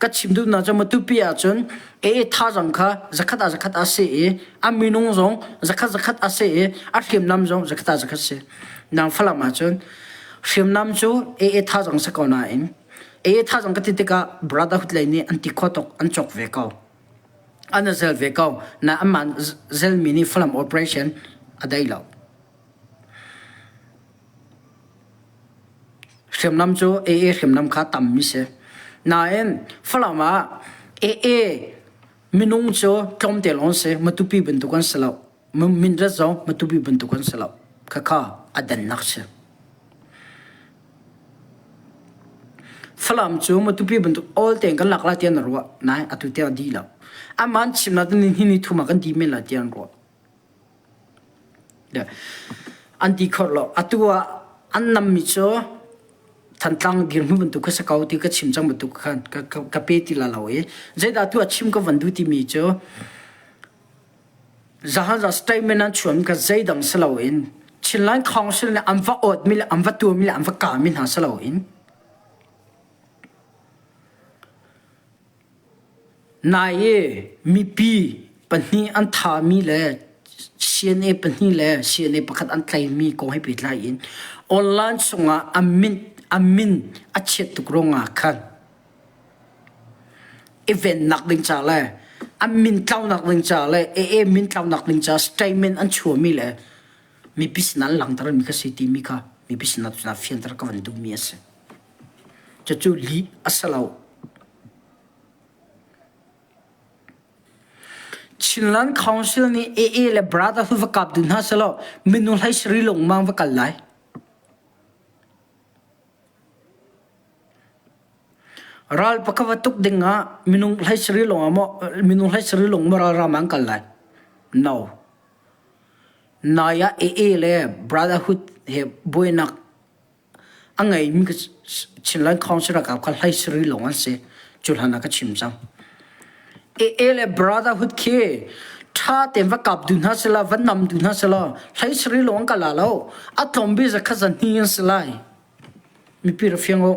Ka chim duhnak cu Matupi ah cun AA thazaang kha zakhat ah zakhat a si i a minung zong zakhat zakhat a si i a hriamnam zong zakhat ah zakhat si. Nang Falam ah cun hriamnam cu AA thazaang si ko nain Ee thazang ka ti tikah Brotherhood lei nih an ti kho tuk an cawk ve ko. An i zel ve ko. Na amah zelmi nih Falam operation a dei lo. Hriamnam cu AA hriamnam kha tammi si. Nain Falam ah AA minung cu tlawmte lawng si, Matupi bantuk an si lo. Mindat zong Matupi bantuk an si lo. Khakha a dannak si. Falam cu Matupi bantuk awl tein kan lak lai tiah na ruah. Nain atu tiang a dih lo. Amah an chimnak ni ni thum ah kan di men lai tiah an ruah. An ti khawh lo. Atu ah an nammi cu Thantlang dirhmun bantuk kha si ko ti ka chim cang bantuk khan ka, ka, ka pe ti la lo i zeidah tu ah chim ka van duh timi cu Zahan statement an chuahmi kha zeidang si loin Chinland Council nih an va awtmi le an va tuahmi le an va kahmi hna si loin nai i mipi pahnih an thami le CNA pahnih le CNA pakhat an tlaimi kong he pehtlai in online chungah a min a min a chiat tuk ruangah khan i vennak ding ca le. An min tlaunak ding ca le AA min tlaunak ding ca statement an chuahmi le mipi sinah an langhtermi kha si timi kha mipi sinah cun fianter ka van duhmi a si. Cucu lih a si lo. Chinland Council nih AA le Brotherhood va kap duh hna selaw minung hlei sari lungmang va kal lai. Ral pakhat va tuk ding ah minung hlei sari lawng ah maw minung hlei sari lawng maw ralram ah an kal lai? No. Nai ah AA le Brotherhood he buainak a ngeimi Chinland Council ralkap kha hlei sari lawng an si. Cu hlan ah ka chim cang. AA le Brotherhood khi ṭha tein va kap duh hna sila, va nam duh hna sila, hlei sari lawng an kal la lo. A tlawm bik zakhat zahnih an si lai. Mipi rak fiang u.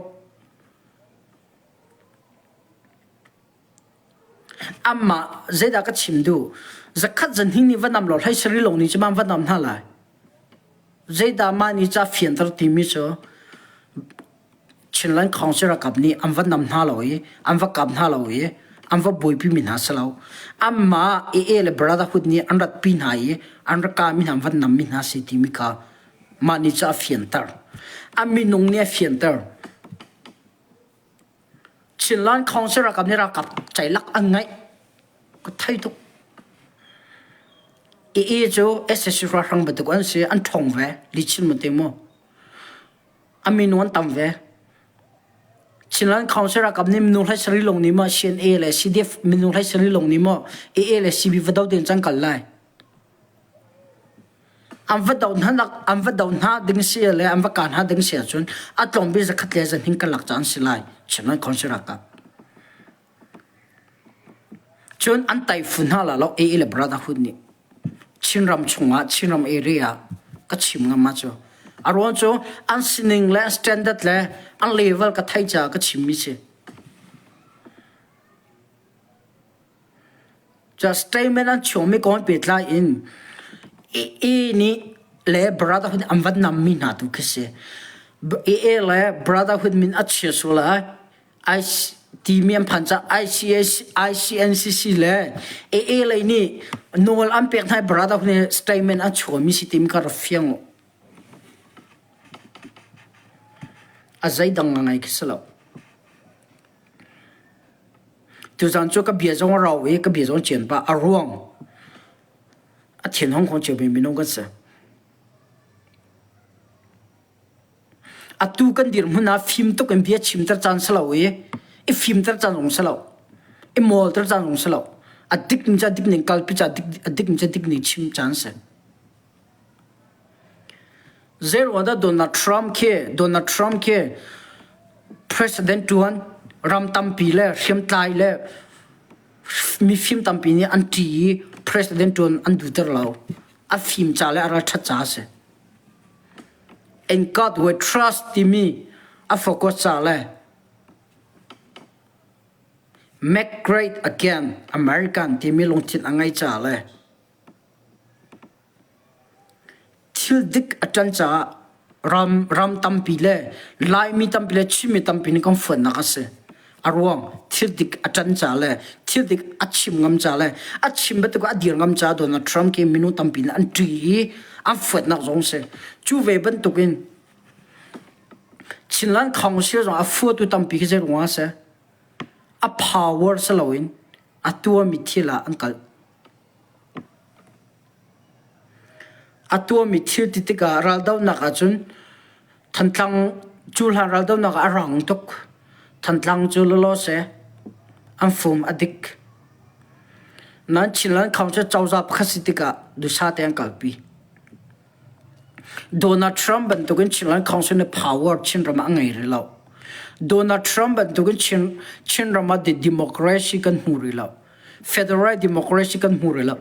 Amah zeidah ka chim duh? Zakhat zanhing nih va nam law hlei sari lawng nih cu va nam hna lai. Zeidah mah nih ca fianter timi cu Chinland Council ralkap nih an va nam hna lo i an va kap hna lo i an va buaipi mi hna si lo. Amah AA le Brotherhood nih an ratpi hna i an rak kah mi hna an va nam mi hna si timi kha Mah nih cu a fianter. A minung nih a fianter. Chinland Council ralkap nih ralkap ceilak an ngeih. Ka thei tuk. AA cu SSC ralhrang bantuk an si, an ṭhawng ve. Lichin mu te mu. A minung an tam ve. Chinland Council ralkap nih minung hlei sari lawng nih maw CNA le CDF minung hlei sari lawng nih maw AA le CB va do ding cang kal lai. An va doh hna an va doh hna ding si le an va kah hna ding si ahcun a tlawm bik zakhat le zahnih karlak ca an si lai. Chinland Council ralkap. Cun an taifu hna la lo AA le Brotherhood nih Chinram chungah Chinram area ah ka chim ngam ma cu. A ruang cu an sining le standard le an level ka thei caah ka chimmi si. Statement an chuahmi kong pehtlai in AA nih le Brotherhood an van nammi hna tu khi si. AA le Brotherhood min a chia sual ah timi an phan caah ICNCC le AA lei nih nawl an pek hna i Brotherhood nih statement an chuahmi si timi kha rak fiang u. A zeidang ngai khi si lo. Tuzaan cu ka bia zong a rau i ka bia zong a cian pah. A ruang a thinhung kong ciomi minung kan si. Atu kan dirhmun ah fim tuk in bia chimter caan si lo i i fimter caan zong si lo. I mawlter caan zong si lo. A dik ning cu a dik ning kalpi cu a dik ning cu a dik ning chim caan si. Zeiruang dah Donald Trump khi Donald Trump khi president ṭuan ram tampi le hriamtlai le mifim tampi nih an ṭih i president ṭuan an duhter lo. A fim ca le a ralṭhat ca a si. In God we trust timi a focus ca le Make great again American timi lungthin a ngei ca le Thil dik a ṭan caah ram, ram tampi le Laimi tampi le Chinmi tampi nih kan fuannak a si. A ruang thil dik a ṭan ca le thil dik a chim ngam ca le a chim bantuk a dir ngam ca Donald Trump khi minung tampi nih an ṭih i an fuatnak zong si. Cu ve bantukin Chinland Council zong a fuatu tampi khi zei ruangah a si? A power si loin a tuahmi thil ah an kal. A tuahmi thil ti tikah raldohnak ahcun Thantlang cuhlan raldohnak ah a rang tuk. Thantlang cu lawlaw seh an fum a dik. Nain Chinland Council cozah pakhat si tikah dusa te an kalpi. Donald Trump bantukin Chinland Council nih power Chinram ah a ngei rih lo. Donald Trump bantukin Chin, Chinram ah democracy kan hmu rih lo. Federal democracy kan hmu rih lo.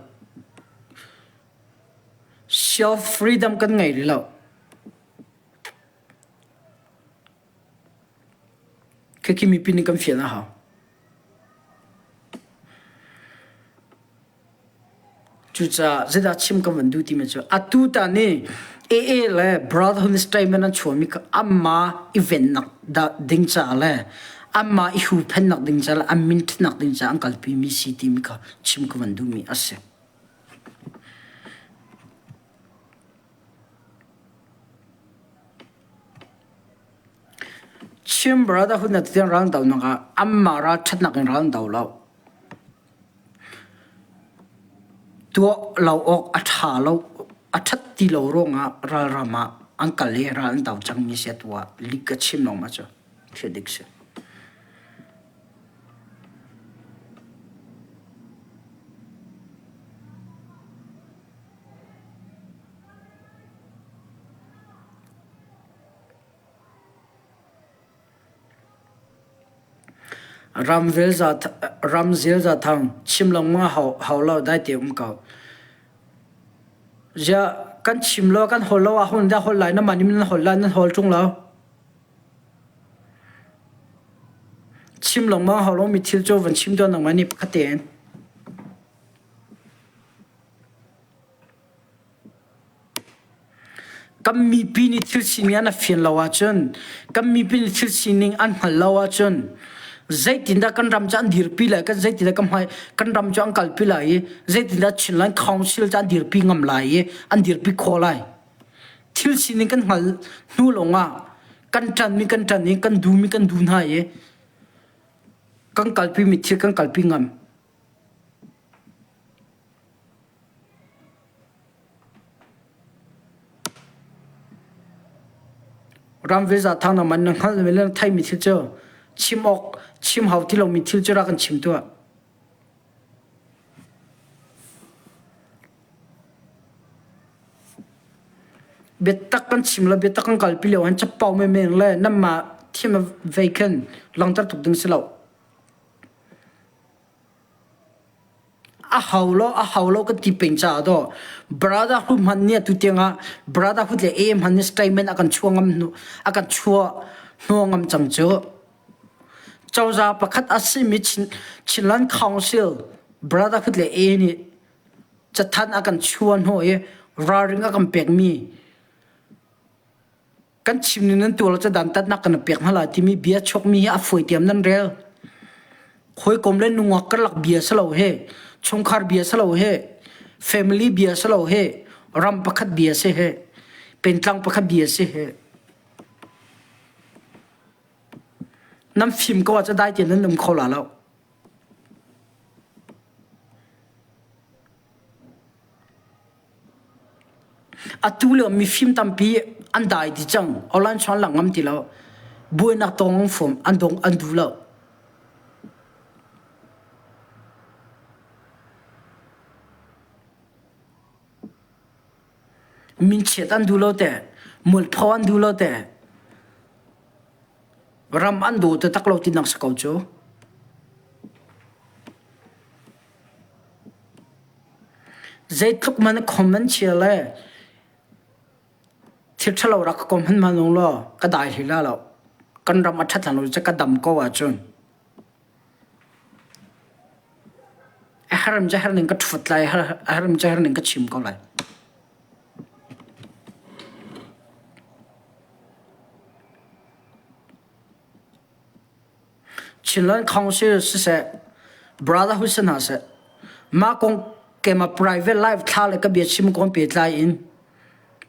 Self freedom kan ngei rih lo. Khikhi mipi nih kan fian a hau. Cucaah zeidah chim kan van duh timi cu atu ta nih AA le Brotherhood Statement an chuahmi kha amah i vennak dah ding caah le Anmah i huhphenhnak ding ca le an min ṭhatnak ding caah an kalpimi si timi kha chim ka van duhmi a si. Chin Brotherhood na tiang ral donak ah anmah ral ṭhatnak in ral an do lo. Tuah lo awk a ṭha lo, a ṭhat ti lo ruangah ralram ah an kal i ral an do cangmi si atu ah lik ka chim lawngmah cu thil dik si. Ramzel Zathang chim lengmang hau lo dai te um ko. Ziah kan chim lo kan hol lo ahun dah hol lai na mah nih nan hol lai nan hol ṭung lo. Chim lengmang hau lo mi thil cu van chim tuah nangmah nih pakhat tein. Kan mipi nih thil sining an fian lo ahcun, kan mipi nih thil sining an hngalh lo ahcun, zeitindah kan ram cu an dirpi lai, kan zeitindah kan hmai, kan ram cu an kalpi lai i, zeitindah Chinland Council cu an dirpi ngam lai i, an dirpi khawh lai. Thil sining kan hngalh hnu lawngah kan ṭanmi kan ṭan i, kan duhmi kan duh hna i, kan kalpimi thil kan kalpi ngam. Ramviza thang na man na hngalh mi le na theihmi thil cu chim awk chim hau ti lomi thil cu rak kan chim tuah. Biatak kan chim lo biatak kan kalpi lio han capo menmen le nanmah thiam vei khan langter tuk ding si lo. A hau lo, a hau lo kan ti peng caah daw brotherhood hmanh nih atu tiangah brotherhood le A hmanh nih statement a kan chuah ngam hnu a kan chuah hnuah ngam cang cu. Cozah pakhat a simi Chin, Chinland Council brotherhood le A nih cathanh a kan chuah hnu i ralring a kan pekmi kan chim ning nan tuar lo cu dantatnak kan pek hna lai timi bia chuakmi hi a fawi tiam nan rel. Hawikom le nungak karlak bia si lo he, chungkhar bia si lo he, family bia si lo he, ram pakhat bia si he, pentlang pakhat bia si he. Nan fim ko ah dai tein nan um kho la lo. Atu lio mifim tampi an dai dih cang. Online chuan lang ngam ti lo. Buainak tong fom an dong an duh lo. Minchiat an duh lo te. Mualpho an duh lo te. Ram an daw taktak lo tinak si ko cu. Zeitluk man comment chia le thil ṭhalo rak ka kom hmanhmanh ung law ka dai hlei la lo. Kan ram a ṭhat hlan lo cu ka dam ko ahcun a herm cu her ning ka ṭhut lai, a herm cu her ning ka chim ko lai. Chinland Council siseh, Brotherhood si hna seh, mah kong keimah private life thla le ka biachim kong pehtlai in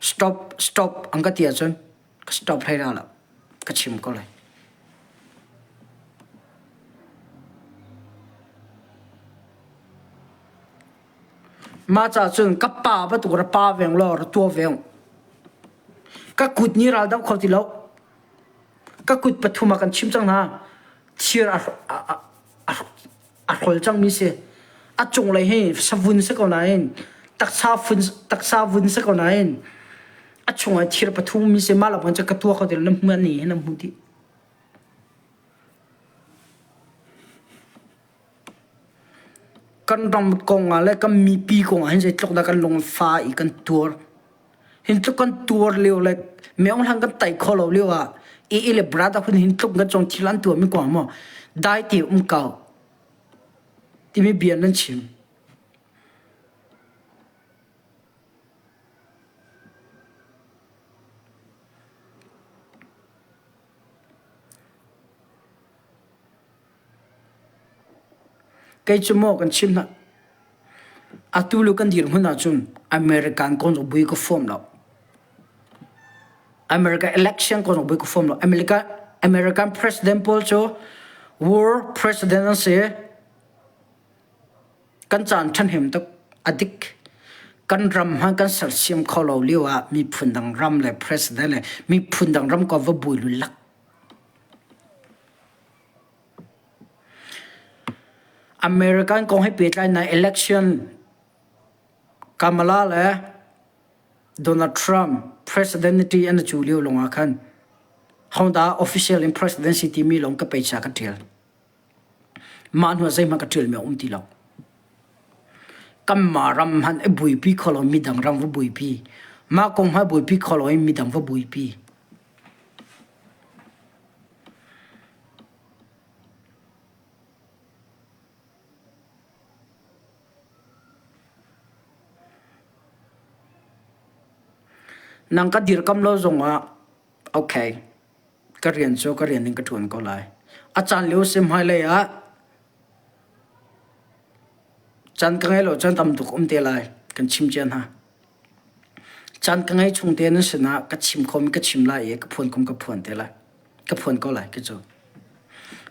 stop stop an ka ti ahcun ka stop hlei la lo. Ka chim ko lai. Mah caah cun ka pa bantuk ra pa veng law ra tua veng. Ka kut nih ral doh kho ti lo. Ka kut pathum ah kan chim cang hna. Thir a, a, a, a hrol cangmi si. A cunglei hi savun si ko nain taksa fun taksa vun si ko nain a chungah thir pathum mi si mah lo cu ka tua kho ti lo na hmu ni hi na hmu dih. Kan ram kong ah le kan mipi kong ah hin zeitluk dah kan lung a fa i kan tuar. Hin tluk kan tuar lio le meong hlang kan tai kho lo lio ah i le brother hun hin tluk kan cong thil an tuah mi kong maw dai te um ko timi bia nan chim. Kei cu maw kan chim hna. Atu lu kan dirhmun ahcun American kong zong bui ka fawm lo. America election kong zong bui ka fawm lo. America American president pawl cu war president an si. Kan caan ṭhahnem tuk a dik. Kan ram hmanh kan sersiam kho lo lio ah miphun dang ram le president le miphun dang ram ko va bui lulak. American kong he pehtlai na election Kamala le Donald Trump presidency an cu lio lawng ah khan Honda official in presidency timi lawng ka peicha ka ṭial. Mah hnu ah zeihmanh ka ṭialmi a um ti lo. Kanmah ram hmanh i buaipi kho lo midang ram va buaipi. Mah kong hmanh buaipi kho lo in midang va buaipi. Nang ka dirkam lo zongah okay. Ka rian cu ka rian in ka ṭuan ko lai. A caan lio si hmailei ah caan ka ngei lo caan tam tuk um te lai kan chim cia hna. Caan ka ngei chung te nan sinah ka chim khomi ka chim lai i ka phuan kum ka phuan te lai. Ka phuan ko lai ka cu.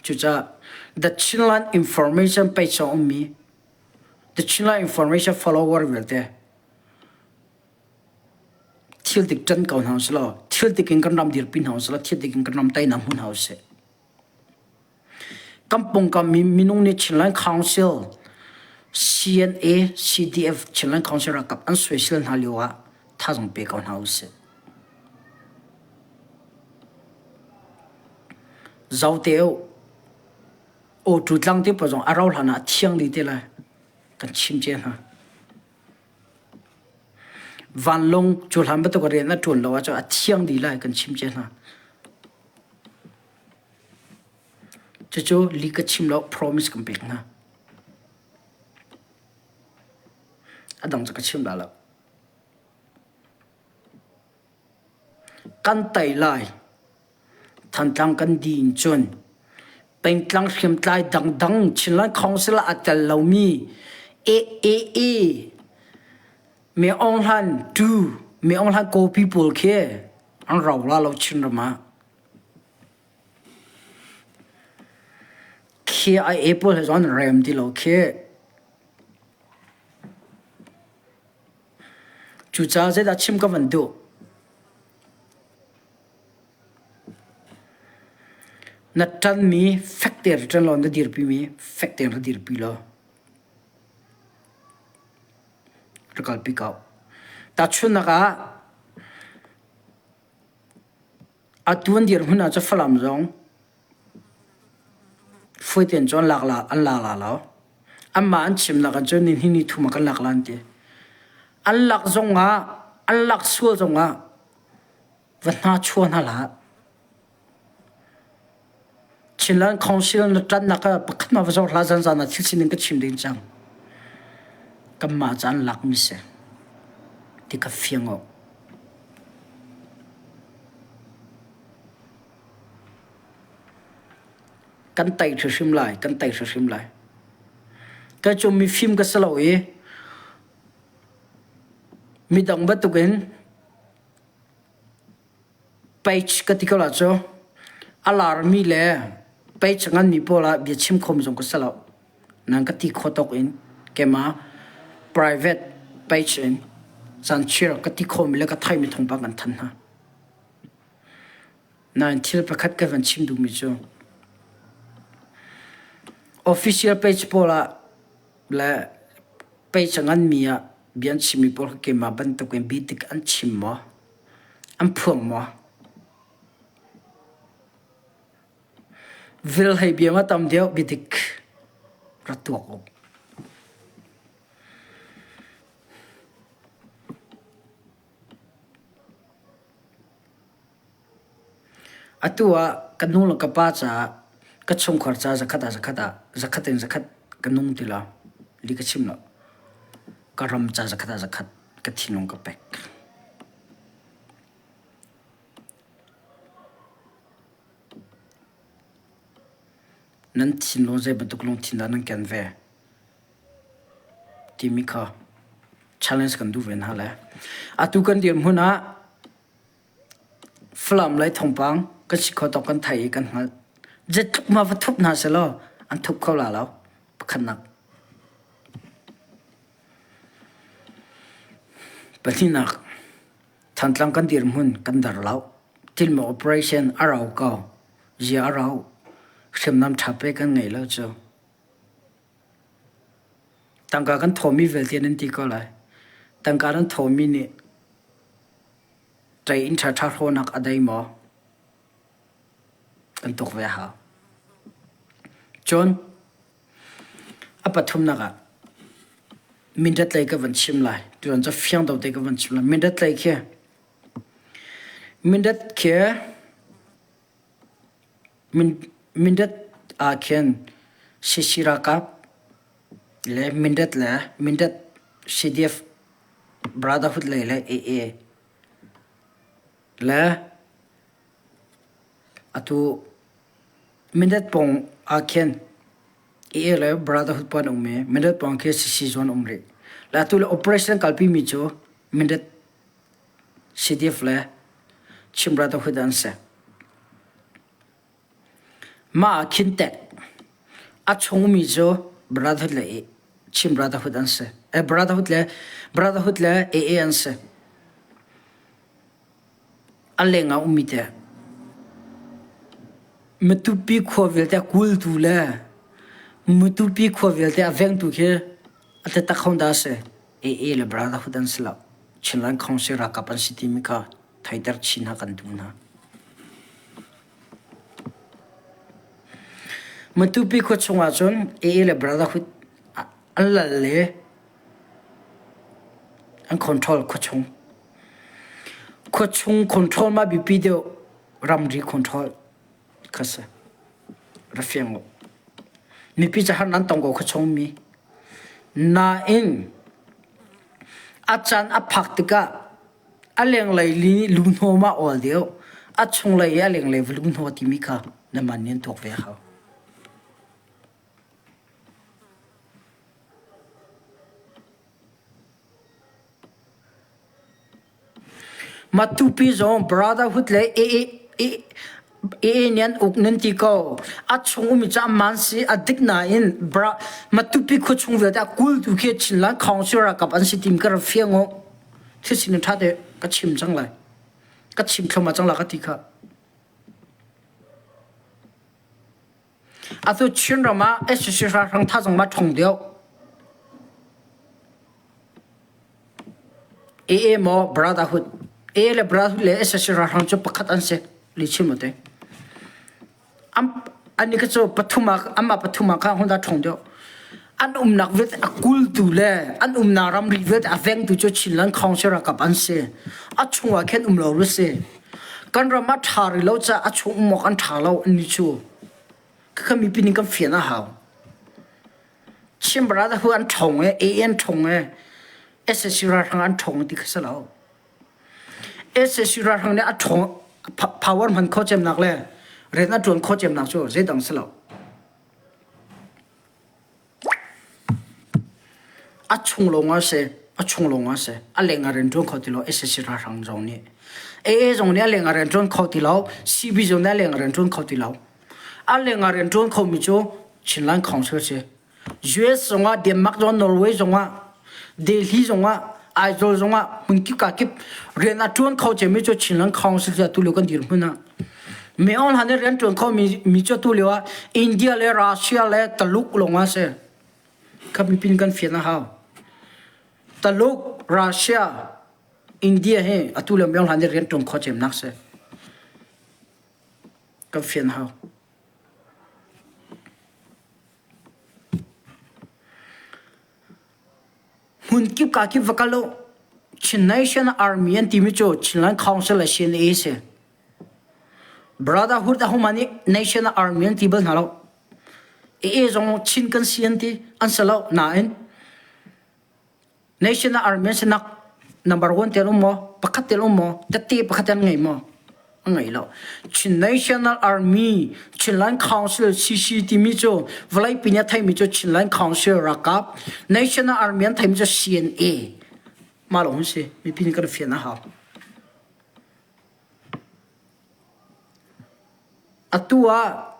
Cucaah The Chinland Information page a ummi The Chinland Information follower vialte Thil dik ṭan ko hna usih law, thil dik in kan ram dirpi hna usih law, thil dik in kan ram teinak hmu hna usih. Kan pawngkam mi minung nih Chinland Council, CNA, CDF, Chinland Council ralkap an soisel hna lio ah thazaang pe ko hna usih. Zote u, awtu tlang te pawl zong a rau hlan ah a thiang dih te lai. Kan chim cia hna. Vanlawng cu hlan bantuk rian a ṭuan lo ahcun a thiang dih lai kan chim cia hna. Cucu li ka chim lo promise kan pek hna. A dang cu ka chim la lo. Kan tei lai. Thantlang kan dih in cun pengtlang hriamtlai dangdang Chinland Council ah a tel lomi AAA Me Aung Hlan tu Me Aung Hlan kawpi pawl khi an rau la lo Chinram ah. KIA pawl he zong an rem ti lo khi. Cucaah zeidah chim ka van duh? Na ṭanmi fek tein ra ṭan law na dirpimi fek tein ra dirpi law ra kalpi ko. Tahchunhnak ah, atu an dirhmun ah cun Falam zong fawi tein cun an lak la an la la lo. Anmah an chimnak ah cun nihnih ni thum ah kan lak la an ti. An lak zongah an lak sual zongah va hna chuah hna hlah. Chinland Council na ṭannak ah pakhat ma va zor hlah zanzan ah thil sining ka chim ding cang. Kanmah ca an lakmi si. Ti ka fiang awk. Kan tei hrimhrim lai, kan tei hrimhrim lai. Kei cu mifim ka si lo i midang bantukin Page ka ti ko la cu a larmi le page a nganmi pawl ah bia chim khom zong ka si lo. Nan ka ti kho tawk in keimah private page in caan ka ti khomi le ka theimi thawngpang kan thanh hna. Nain thil pakhat ka van chim duhmi cu official page pawl ah le page a nganmi ah bia an chimmi pawl kha keimah bantukin biadik an chim maw? An phuang maw? Vil hei bia ma tam deuh biadik ra tuak u. Atu ah ka nu le ka pa caah ka chungkhar caah zakhat ah zakhat ah zakhat in zakhat ka nung ti lo. Li ka chim lo. Ka ram ca zakhat ah zakhat ka thinlung ka pek. Nan thinlung zei bantuk lungthin dah nan ken ve? timi kha challenge kan duh ve hna le atu kan dirhmun ah Falam lei thawngpang kan si kho tawk kan thei i kan hngalh. Zeitluk ma va thup hna selaw an thup kho la lo. Pakhatnak. Pahnihnak. Thantlang kan dirhmun kan dar lo. Tilmaw operation a rau ko. Zia a rau. Hriamnam ṭha pe kan ngei lo cu. Tangka kan thawmi vialte nan ti ko lai. Tangka nan thawmi nih ṭei in ṭhaṭha hrawnak a dei maw? Kan tuk ve a hau. Cun a pathumnak ah Mindat lei ka van chim lai. Tuan cu fiang do te ka van chim lai. Mindat lei khi Mindat khi Mindat ah khin CC ralkap le Mindat le Mindat CDF Brotherhood lei le AA le atu Mindat pawng ah khin AA le Brotherhood pawl an um i Mindat pawng khi CC zawn a um rih. Le atu le operation kalpi mi cu Mindat CDF le Chin Brotherhood an si. Mah ah khin teh a chungmi cu Brotherhood le Chin Brotherhood an si. Eh, Brotherhood le Brotherhood le AA an si. A leng ah ummi teh Matupi khua vialte a kultu le Matupi khua vialte a vengtu khi a taktak ho dah a si? AA le Brotherhood an si lo. Chinland Council ralkap an si timi kha theiter chin hna kan duh hna. Matupi khua chungah cun AA le Brotherhood an lal le an control khua chung. Khua chung control ma biapi deuh ramri control kha si. Ra fiang u. Mipi ca har nan tong ko kha chungmi. Nain a caan a phak tikah a lenglei li lunghno ma awl deuh a chunglei i a lenglei va lunghno timi kha na man nih an tuak ve a hau. Matupi zong Brotherhood le AA nih an uk nan ti ko. A chung ummi cu aman si a dik nain Matupi khua chung vialte a kultu khi Chinland Council ralkap an si tim ka ra fiang u. Thil sining ṭha te ka chim cang lai. Ka chim thluahmah cang la ka ti kha. Atu Chinram ah sac ralhrang thazaang ma ṭhawng deuh. AA maw Brotherhood AA le Brotherhood le sac ralhrang cu pakhat an si lihchim u te. An i cu pathum ah anmah pathum ah kha Honda ṭhawng deuh. An umnak vialte a kultu le an umnak ramri vialte a vengtu cu Chinland Council ralkap an si. A chungah khin um lo lu si. Kan ram a ṭha rih lo caah a chung um awk an ṭha lo an ni cu. Khakha mipi nih kan fian a hau. Chin Brotherhood an ṭhawng e, AA an ṭhawng e, sac ralhrang an ṭhawng ti kha si lo. Sac ralhrang nih a ṭhawng power hman khawh cemnak le rian a ṭuan khawh cemnak cu zeidang si lo. A chung lawng ah si, a chung lawng ah si. A leng ah rian ṭuan kho ti lo sac ralhrang zong nih. AA zong nih a leng ah rian ṭuan kho ti lo, CB zong nih a leng ah rian ṭuan kho ti lo. A leng ah rian ṭuan khomi cu Chinland Council si. US zongah, Denmark zongah, Norway zongah, Delhi zongah, Aizawl zongah hmunkip kakip rian a ṭuan kho cemmi cu Chinland Council cu atu lio kan dirhmun ah. Min Aung Hlaing nih rian ṭuan kho mi cu atu lio ah India le Russia le Taluk lawng ah si. Kha mipin kan fian a hau. Taluk, Russia, India hi atu lio Min Aung Hlaing nih rian ṭuan kho cemnak si. Kan fian a hau. Hmunkip kakip va kal u. Chin Nation Army an timi cu Chinland Council le CNA si. Brotherhood a huma nih Nation Army an ti bal hna lo. AA zong Chin kan si an ti, an si lo. Nain Nation Army an sinak number one te an um maw? Pakhat te an um maw? Tette pakhat an ngei maw? A ngei lo. Chin National Army, Chinland Council CC timi cu vawleipi nih a theimi cu Chinland Council ralkap, National Army an theimi cu CNA. Mah lawng si. Mipi nih kan fian a hau. Atu ah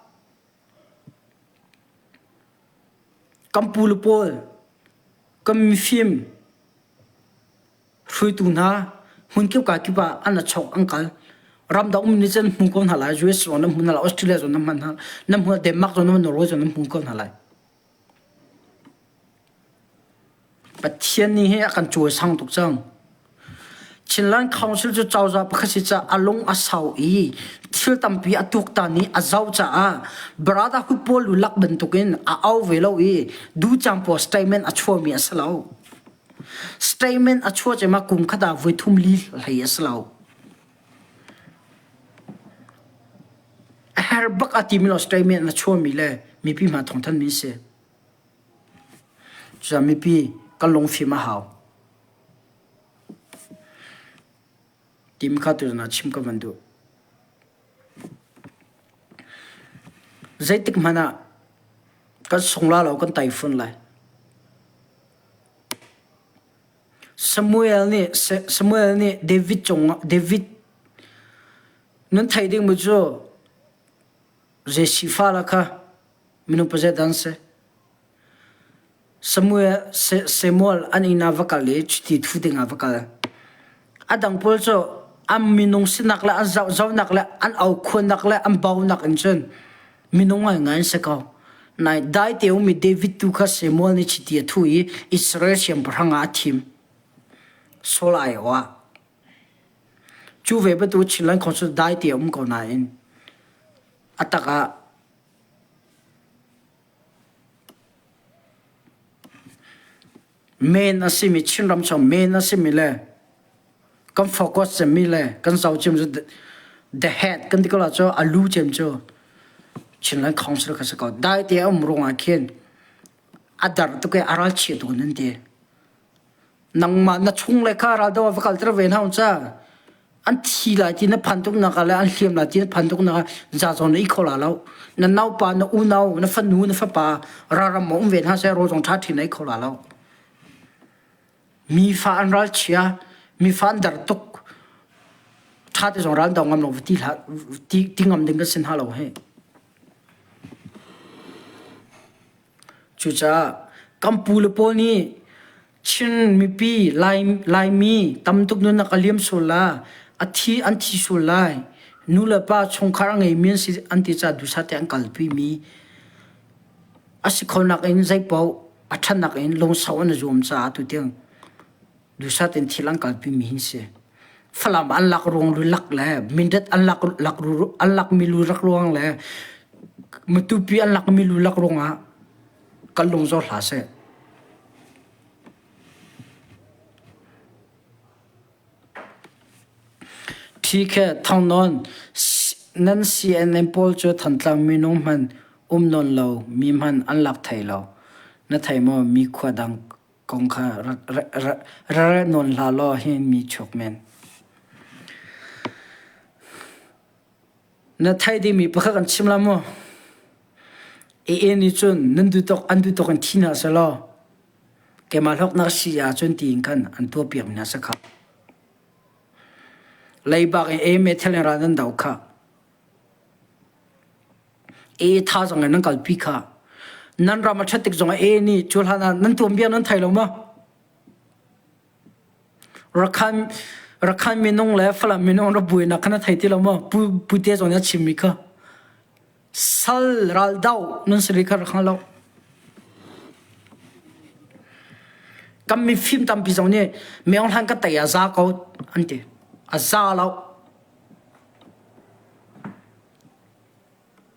kan pu le pawl, kan mifim, hruaitu hna hmunkip ka kip ah an chok an kal. Ramdang um nih cun hmu ko hna lai. US zong nan hmu hna lai, Australia zong nan hman hna, nan hmu Denmark zong nan hmu, Norway zong nan hmu ko hna lai. Pathian nih hi a kan cawisang tuk cang. Chinland Council cu cozah pakhat si caah a lung a sau i thil tampi a tuaktan i a zoh caah Brotherhood pawl lu lak bantukin a au ve lo i ducang pawl statement a chuahmi a si lo. Statement a chuah cema kum khat ah voi thum li hlei a si lo. A her bak a timi lo statement a chuahmi le mipi hma thawngthanmi a si. Cucaah mipi kan lungfim a hau. Tim kha tuzan ah chim ka van duh. Zeitik hmanh ah kan sung la lo kan taifun lai. Samuel nih Samuel nih David cungah David nan theih ding mu cu Jesse fale kha minung pazet an si. Samuel Samuel an inn ah va kal i chiti thu ding ah va kal. A dang pawl cu an minung sinak le an zohnak le an aukhuannak le an baunak in cun minung ngaingai an si ko. Nai dai te ummi David tu kha Samuel nih chiti a thu i Israel siangpahrang ah a thim. Saul aiawh ah. Cu ve bantuk Chinland Council dai te um ko nain a tak ah Men a simi Chinram chung men a simi le kan focus cemmi le kan zoh cem cu the head kan ti ko la cu a lu cem cu Chinland Council kha si ko. Dai te a um ruangah khin a dar tuk i a ralchia tuk nan ti. Nangmah na chung le kha raldo ah va kalter ve hna ca an thi lai ti na phan tuk nak ah le an hliam lai ti na phan tuk nak ah za zawn na i kho la lo na naupa na unau na fanu na fapa raram um ve hna seh rawl zong ṭha ṭhin na i kho la lo mi fa an ral chia mi fa an dar tuk ṭha te zong ral do ngam lo ti hlah ti ti ngam ding kan sin ha lo he Cucaah kan pu le pawl nih Chin mipi Lai, Laimi tam tuk nunnak a liam sual la, a thi an thi sual lai. Nu le pa chungkhar a ngeimi an si an ti caah duhsah te an kalpi mi a si khonak in zeipaoh a ṭhatnak in lungsau an i zuam caah tutiang duhsah tein thil an kalpi mi hin si. Falam an lak ruang lu lak le Mindat an lak lak an lak mi lu rak ruang le Matupi an lak mi lu lak ruangah kan lung zor hlah seh. Thi khe thong nawn nan CNN pawl cu Thantlang minung hman um nawn lo mi hman an lak thai lo. Na thei maw mi khua dang kong kha ra nawn hlah law hi mi chuak men. Na theih dingmi pakhat kan chim la maw? AA nih cun nan duh an duh tawk in thi hna selaw keimah hlawknak si ahcun tiin khan an tuahpiak mi hna si kha. Leibak in AA meithal in ral nan do kha. AA tha zong in nan kalpi kha. Nan ram a ṭhat tik zong ah AA nih cu hlan ah nan tuanbia nan thei lo maw? Rakhan Rakhan minung le Falam minung ra buainak kha na thei ti lo maw? Pu Pute zong nih a chimmi kha. Sal ral do nan si kha rak hngal lo. Kan mifim tampi zong nih Meong hlan ka tei a za ko an ti. A za lo.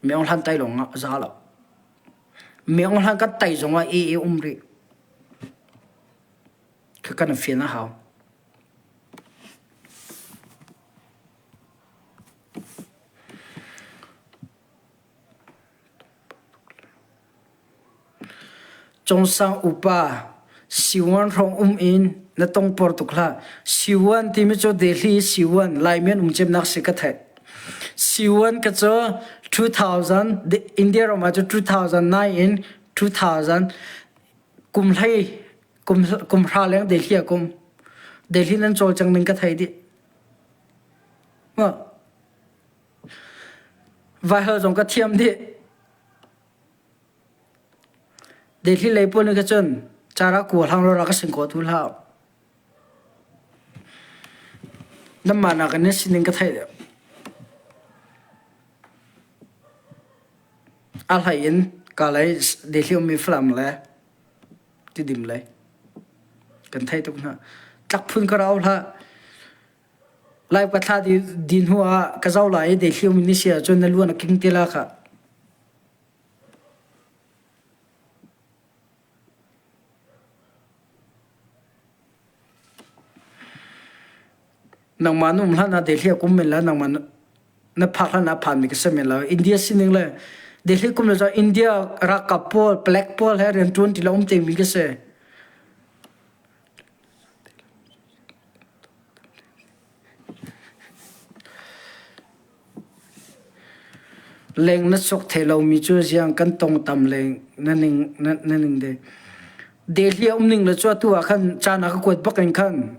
Meong hlan tai lawng ah a za lo. Meong hlan kan tai zong ah e e um rih. Kha kan fian a hau. Cungsang upa Siwan hrawng um in na tongpor tuk hlah. Siwan timi cu Delhi Siwan Laimi an um cemnak si ka theih. C1 ka cu 2000 India ram ah cu 2009 in 2000 kum hlei kum kum hra leng Delhi ah kum Delhi nan cawlcang ning ka thei dih. Ma Vaihal zong ka thiam dih. Delhi lei pawl nih kha cun cara kua hlang ra ka sing ko tu hlah. Nanmah nakin na sining ka theih deuh. A hlei in ka lei Delhi ummi Falam le Tidim lei kan theih tuk hna. Tlak phun ka rau hlah. Lai ka thla di, di hnu ah ka zau lai i Delhi ummi ni si ahcun na luan a king te la khah. Nangmah na um hlan ah Delhi a kum men la nangmah na phak hlan ah phanmi ka si men lo. India sining le Delhi kum le cun India ralkap pawl, palek pawl he rianṭuan ti lo um temi ka si. Leng na sok thai lomi cu ziang kan tong tam leng na ning na ning de. Delhi a um ning le cu atu ah khan caan a ka kuat bak in khan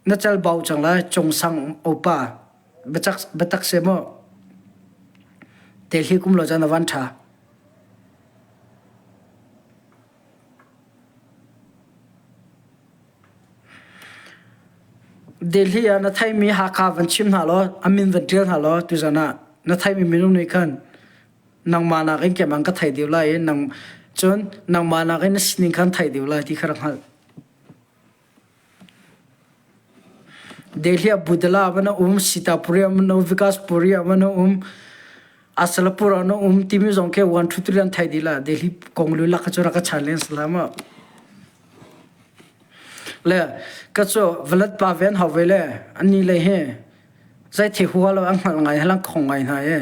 na cal bau cang lai Cungsang opa biacak biatak se maw Delhi kum lo caan a van ṭha. Delhi ah na theihmi Hakha van chim hna law a min van ṭial hna law tuzan ah na theihmi minung nih khan nangmah nakin keimah ka thei deuh lai i nang cun nangmah nakin na sining khan thei deuh lai ti kha rak hngalh. Delhi ah Budala van a um, Sitapuri ah van a um, Vikaspuri ah van a um, Asalapur ah na um timi zong khi 1 2 3 an thei dih la. Delhi kong lulak kha cu rak ka chan len salam ah. Le ka cu valat pa ven hau ve le anni le hi zei the hua lo an hngalh ngai halang khong ngai hna e.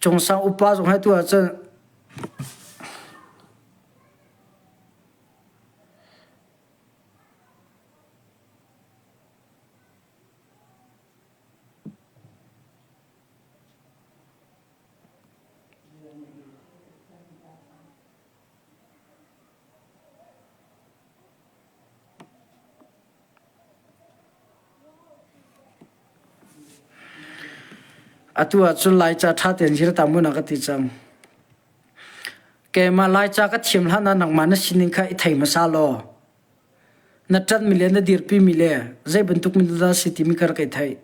Cungsang upa zong hai tu ahcun Atu ahcun Laica ṭha tein zir ta mu na ka ti cang. Keimah Laica ka thiam hlan ah nangmah na sining kha i thei hmasa law na ṭanhmi le na dirpimi le zei bantuk mi dah si timi kha rak i theih.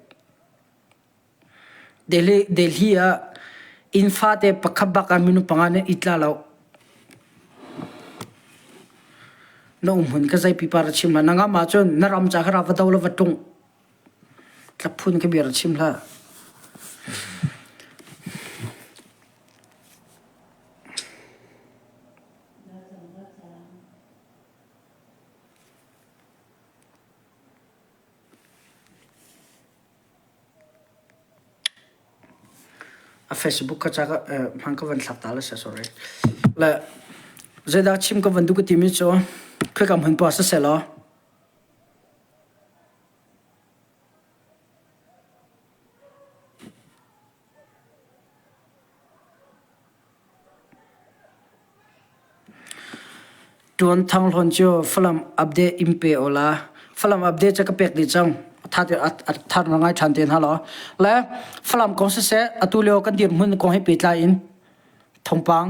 Delhi, Delhi ah inn fate pakhat bak ah minung panga nih i tla lo. Na um hmun ka zei pipa ra chim hlah. Na ngam ahcun na ram ca kha ra va do la va ṭung. Tlap phun ka bia ra chim hlah. A Facebook ka ca hmang ka van thlak ta la sia sorry. Le zeidah chim ka van duh ka timi cu khika hmun pa siseh law Ṭuan Thang Hlawn cu Falam update in pe aw la. Falam update cu ka pek dih cang. A thar ngai ṭhan te hna law. Le Falam kong siseh atu lio kan dirhmun kong he pehtlai in thawngpang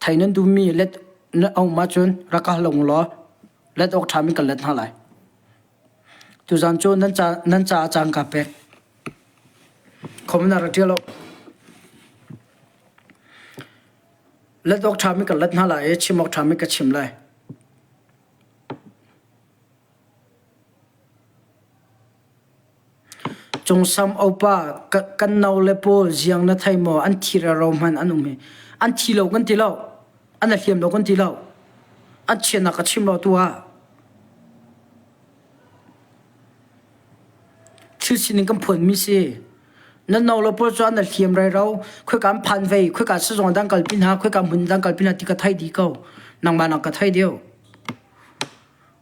thei nan duhmi let na um ahcun rak ka hal law let awk ṭhami kan let hna lai. Tuzaan cu nan ca nan caah caan kaa pek. Khom na rak ṭial lo. Let awk ṭhami ka let hna lai i chim awk ṭhami ka chim lai. Cungsam opa kan no le pawl ziang na thei maw an thi rero hmanh an um hi. An thi lo kan ti lo. An a hliam lo kan ti lo. An chiatnak ka chim lo tu ah. Thil sining kan phuanmi si. Nan no lo pawl cu an hliam rero. Khoika an phan vei, khoika sizung dang kalpi hna, khoika hmun dang kalpi hna ti ka thei dih ko. Nangmah nang ka thei deuh.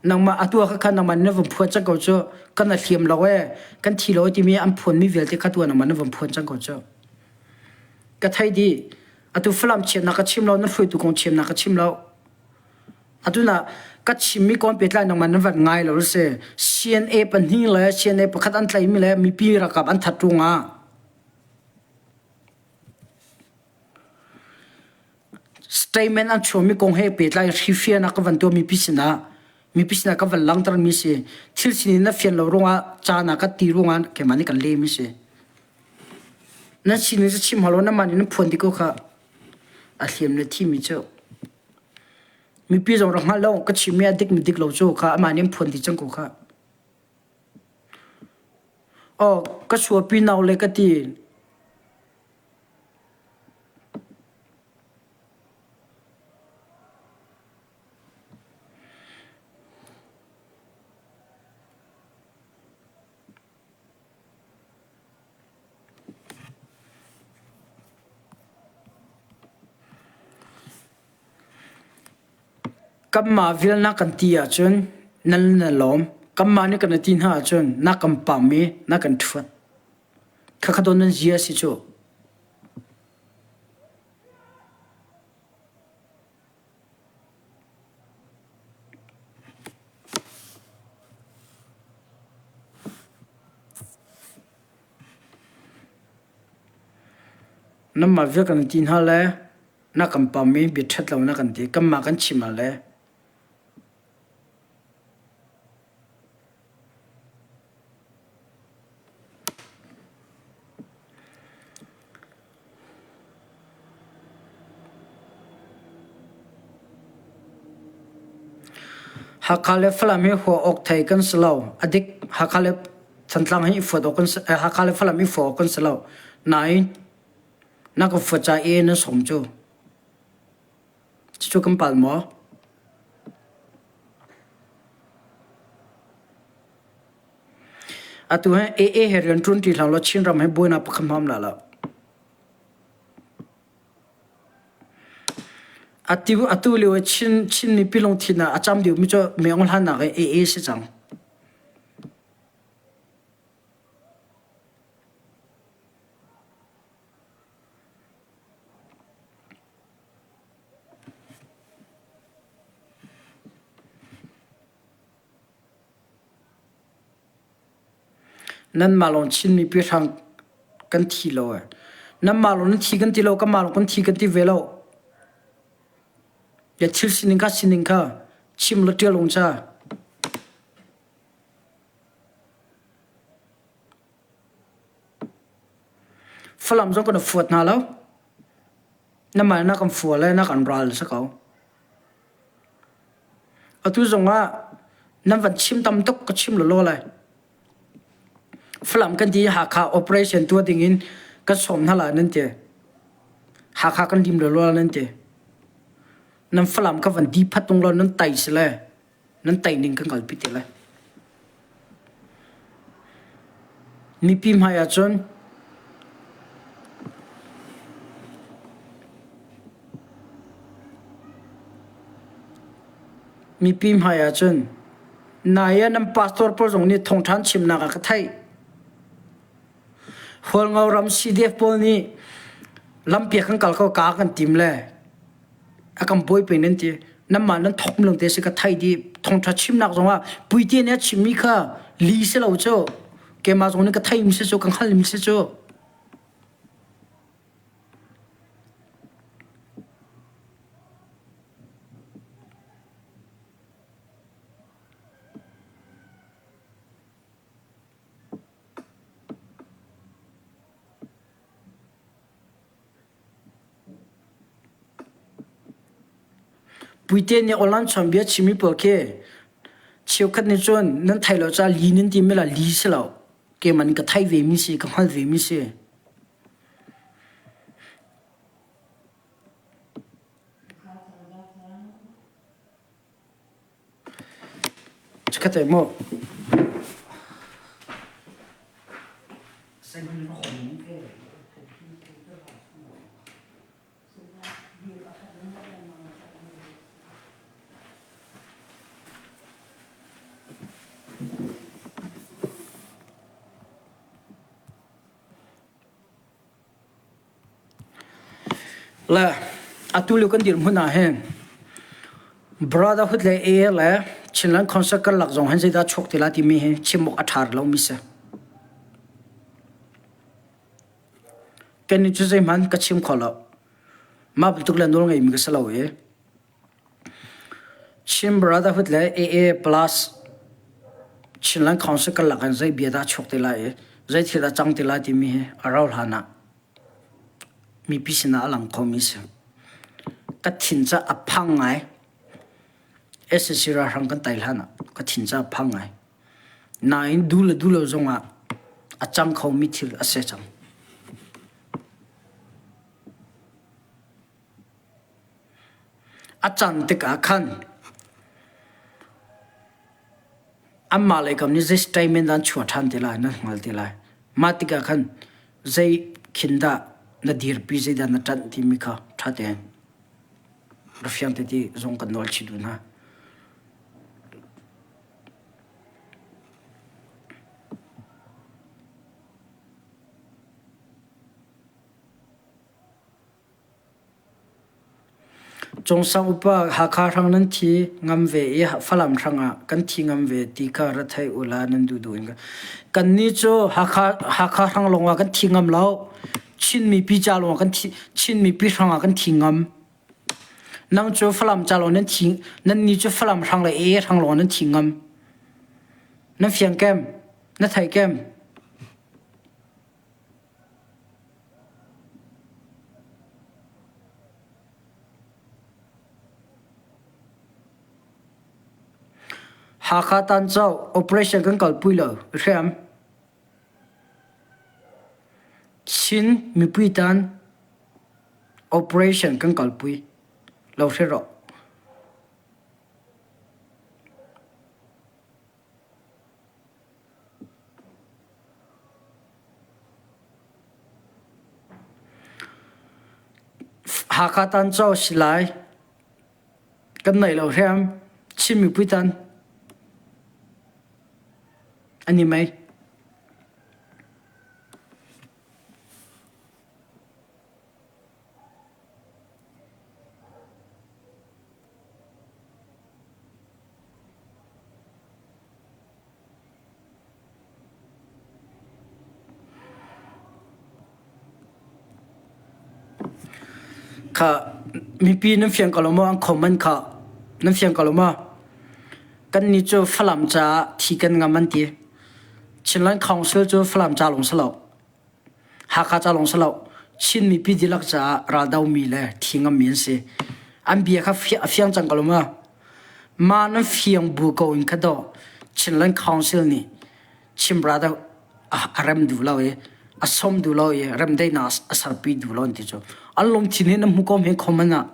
Nangmah atu ah kha nangmah na van phuan cang ko cu. Kan a hliam lo ee, kan thi lo timi an phuanmi vialte kha tu ah nangmah na van phuan cang ko cu. Ka thei dih. Atu Falam chiatnak ka chim lo, na hruaitu kong chimnak ka chim lo. Atu na ka chimmi kong pehtlai nangmah na van ngai lo si. CNA pahnih le CNA pakhat an tlaimi le mipi ralkap an that ruangah Statement an chuahmi kong he pehtlai hrifian ah ka van tuah mipi sinah mipi sinah ka van langhtermi si. Thil sining na fian lo ruangah caan ah ka ti ruangah keimah nih kan lehmi si. Na sining cu chim hau lo namah nih na phuan dih ko kha. A hliam le thimi cu mipi zong rak hngalh lo ka chimmi a dik mi dik lo cu kha amah nih an phuan dih cang ko kha. Aw ka suapi nau le ka ti. Kanmah vial na kan ti ahcun nan na lawm. Kanmah nih kan i ti hna ahcun na kan pam i na kan ṭhuat. Khakha dawn nan zia a si cu. Nanmah vial kan i ti hna le na kan pam i bia ṭhat lo na kan ti. Kanmah kan chim ah le Hakha le Falam hi hua awk thei kan si lo. A dik Hakha le Thantlang hi i fuat awk kan si, eh, Hakha le Falam i fuat awk kan si lo. Nain na ka fuat ca i na sawm cu. Cucu kan pal maw? Atu hi AA he rian ṭuan ṭi hlah law Chinram he buainak pakhat hmam la lo. Atu atu lio i Chin Chin mipi lungthin ah a cam deuhmi cu Meng Hlannak i AA si cang. Nanmah lawng Chin mipi hrang kan thi lo ee. Nanmah lawng nan thi kan ti lo, kanmah lawng kan thi kan ti ve lo. Ya thil sining kha sining kha chim la ṭial ung ca. Falam zong kan i fuat hna lo. Namah na kan fua le na kan ral si ko. Atu zongah nan van chim tam tuk ka chim lawlaw lai. Falam kan ti Hakha operation tuah dingin kan sawm hna lai nan ti. Hakha kan lim lawlaw nan ti. Nan Falam ka van di phat tung law nan tai si le nan tai ning kan kalpi te lai. Mipi hmai ahcun mipi hmai ahcun nai ah nan pastor pawl zong nih thawngṭha an chimnak ah ka theih. Hualngo ram CDF pawl nih lampiak kan kal ko ka kan tim le a kan buaipi nan ti. Nanmah nan thawk lung te si ka thei dih. Thawngṭha chimnak zongah puite nih a chimmi kha li si lo cu. Keimah zong nih ka theimi si cu, ka hngalmi si cu. Puite nih online chawnbia chimmi pawl khi cheukhat nih cun nan thei lo caah li nan timi la li si lo. Keimah nih ka theih vemi si, ka hngalh vemi si. Chikkhat te mu. Le atu lio kan dirhmun ah hin Brotherhood le AA le Chinland Concert karlak zong hin zeidah chuak ti la timi hi chim awk a ṭha lomi si. Kannih cu zeihmanh ka chim kho lo. Mah bantuk le nawl ngeimi ka si lo i Chin Brotherhood le AA plus Chinland Council karlak in zei bia dah chuak te lai i zei thil dah cang te lai timi hi a rau hlan ah mipi sinah a lang khomi si. Ka thin ca a phang ngai. SAC ralhrang kan tai hlan ah ka thin ca a phang ngai. Nain duh le duh lo zongah a cang khomi thil a si cang. A can tikah khan anmah lei kam nih zei statement dah an chuah ṭhan ti lai nan hngal ti lai. Mah tikah khan zei khin dah na dirpi zeidah na ṭanh timi kha ṭha tein ra fiang te ti zong kan nawl chih duh hna. Cungsang upa Hakha hrang nan thi ngam ve i Falam hrangah kan thi ngam ve ti kha ra thei u la nan duhduh in kannih cu Hakha Hakha hrang lawngah kan thi ngam lo. Chin mipi ca lawngah kan thi Chin mipi hrangah kan thi ngam. Nang cu Falam ca lawng nan thi nan ni cu Falam hrang le AA hrang lawng nan thi ngam. Nan fiang kem? Na thei kem? Hakha Tanco operation kan kalpui lo hriam. Chin mipi tan operation kan kalpui lo hre rawh. Hakha tanco si lai. Kan nei lo hriam. Chin mipi tan an i mei. Kha mipi nan fiang ko lo maw? An comment kha nan fiang ko lo maw? Kannih cu Falam caah thi kan ngam an ti. Chinland Council cu Falam ca lawng si lo. Hakha ca lawng si lo. Chin mipi dihlak caah raldomi le thi ngammi an si. An bia kha a fiang cang ko lo maw? Mah nan fiang bu ko in kha dawh Chinland Council nih Chin brother a rem duh lo i a som duh lo i remdaihnak a serpi duh lo an ti cu. An lungthin hi na hmu ko hme comment ah.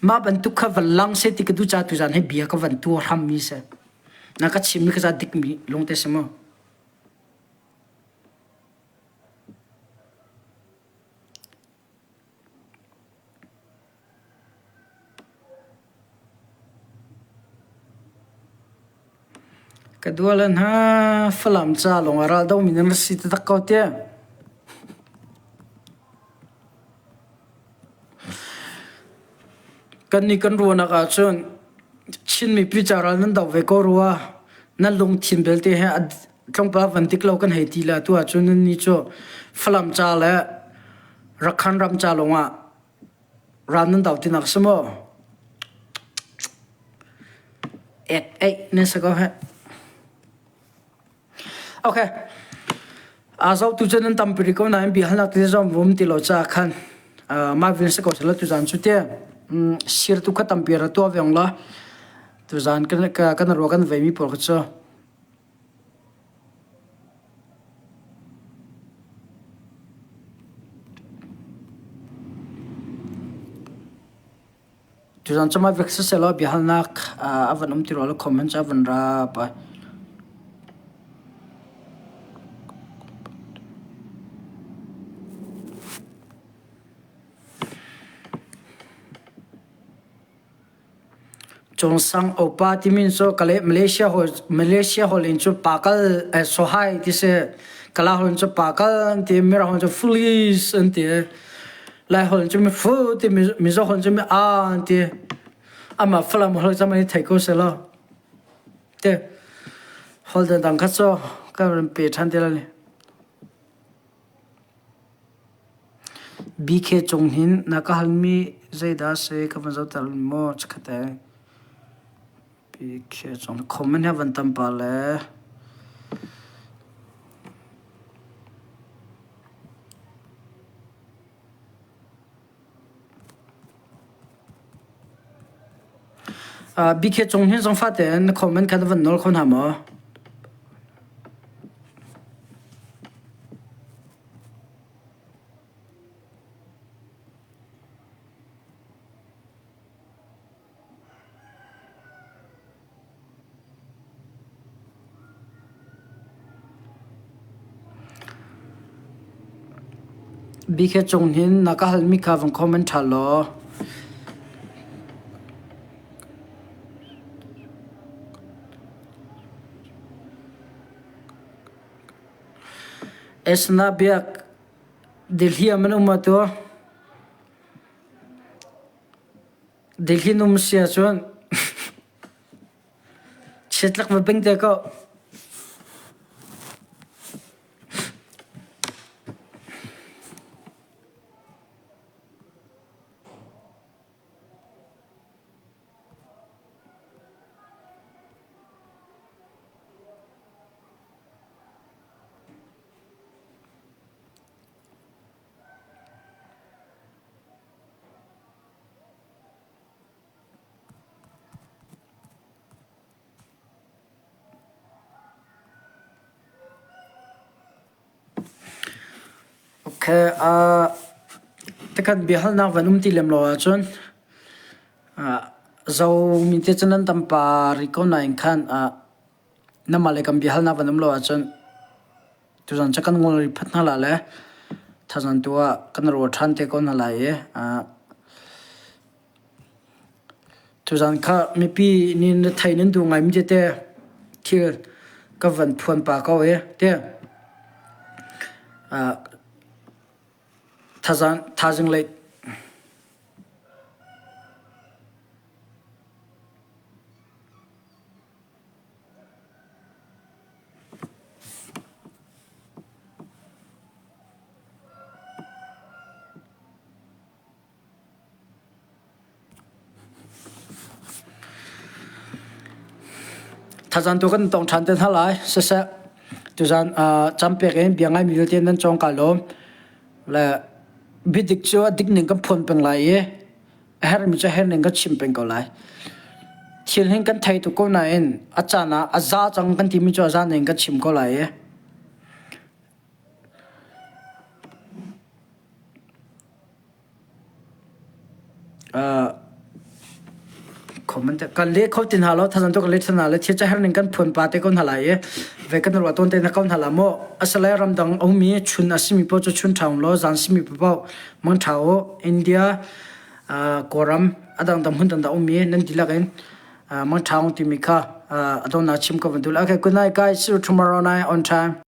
Mah bantuk kha van lang se ti ka duh ca tuzan hi bia ka van tuar hammi si. Na ka chimmi ka za dikmi lungte si mu. Ka dua le hna Falam ca lawng ah raldomi nan ra si taktak ko tiah. Kannih kan ruahnak ahcun Chin mipi ca ral nan do ve ko rua. Nan lungthin belte he tlawmpal van dik lo kan hei ti le atu ahcun nannih cu Falam ca le Rakhan ram ca lawng ah ral nan do tinak si maw? Ek eih nan si ko heh. Okay. A zohtu cu nan tampi rih ko nain bia halnak ti zong vum ti lo caah khan mah vial si ko seh law tuzaan cu te sirtu kha tampi ra tuah ve ung law tuzaan kan kan ruah kan veimi pawl kha cu Tuzaan cu mah vek siseh biahalnak a van um ti rua lo comment cu a van ra pah. Cawngsang opa timi cu kale Malaysia hawl Malaysia holh in cu pakal eh, sohai ti si. Kala holh in cu pakal an ti, Mirang holh cu foolish an ti. Lai holh cu mi fu ti Mizo holh cu mi a an ti. Amah Falam holh cam an i thei ko selaw. Te holh dangdang kha cu kan rin pe ṭhan ti lai ni. BK Cung hin na ka halmi zeidah si ka van zohter maw chikkhat te. BK Cung comment hi van tam pah le. BK Cung hin zong fate na comment kha na van nawl kho hna maw? Bikhe cung hin na ka halmi kha vung comment ṭha law. Esna biak Delhi man um atu. Delhi num sia cun chiatlak va bing te ko. Okay, uh, takhat biahalnak van um ti lem lo ahcun uh, zo mi te cu nan tam pa rih ko nain khan uh, namah le kan biahalnak van um lo ahcun tuzan cu kan ngol rih phat hna la le thazan tu ah kan ruat ṭhan te ko hna lai i uh, Tuzan kha mipi nih na thei nan duh ngaimi tete thil ka van phuan pah ko i ti. Thazaang lei Thazaan tu kan tong ṭhan te hna lai. Siseh, tuzaan campek in bia ngaimi vialte nan cawng ka lawm. Le biadik cu a dik ning kan phuan peng lai i a herhmi cu a herh ning kan chim peng ko lai. Thil hin kan thei tuk ko nain a caan ah a za cang kan timi cu a za ning kan chim ko lai i Kan leh kho ti hna lo, thazang tu kan leh hna le thil caher ning kan phuan pa te ko hna lai i ve kan ruah tawn te na ko hna la maw. Asale ramdang a ummi chun a simi paoh cu chun ṭha um law zan simi paoh mang ṭha u. India, Kawlram, a dangdang hmun dangdang ummi nan dihlak in mang ṭha ung timi kha a donnak chim ka van duh. Okay, good night guys. See you tomorrow night on time.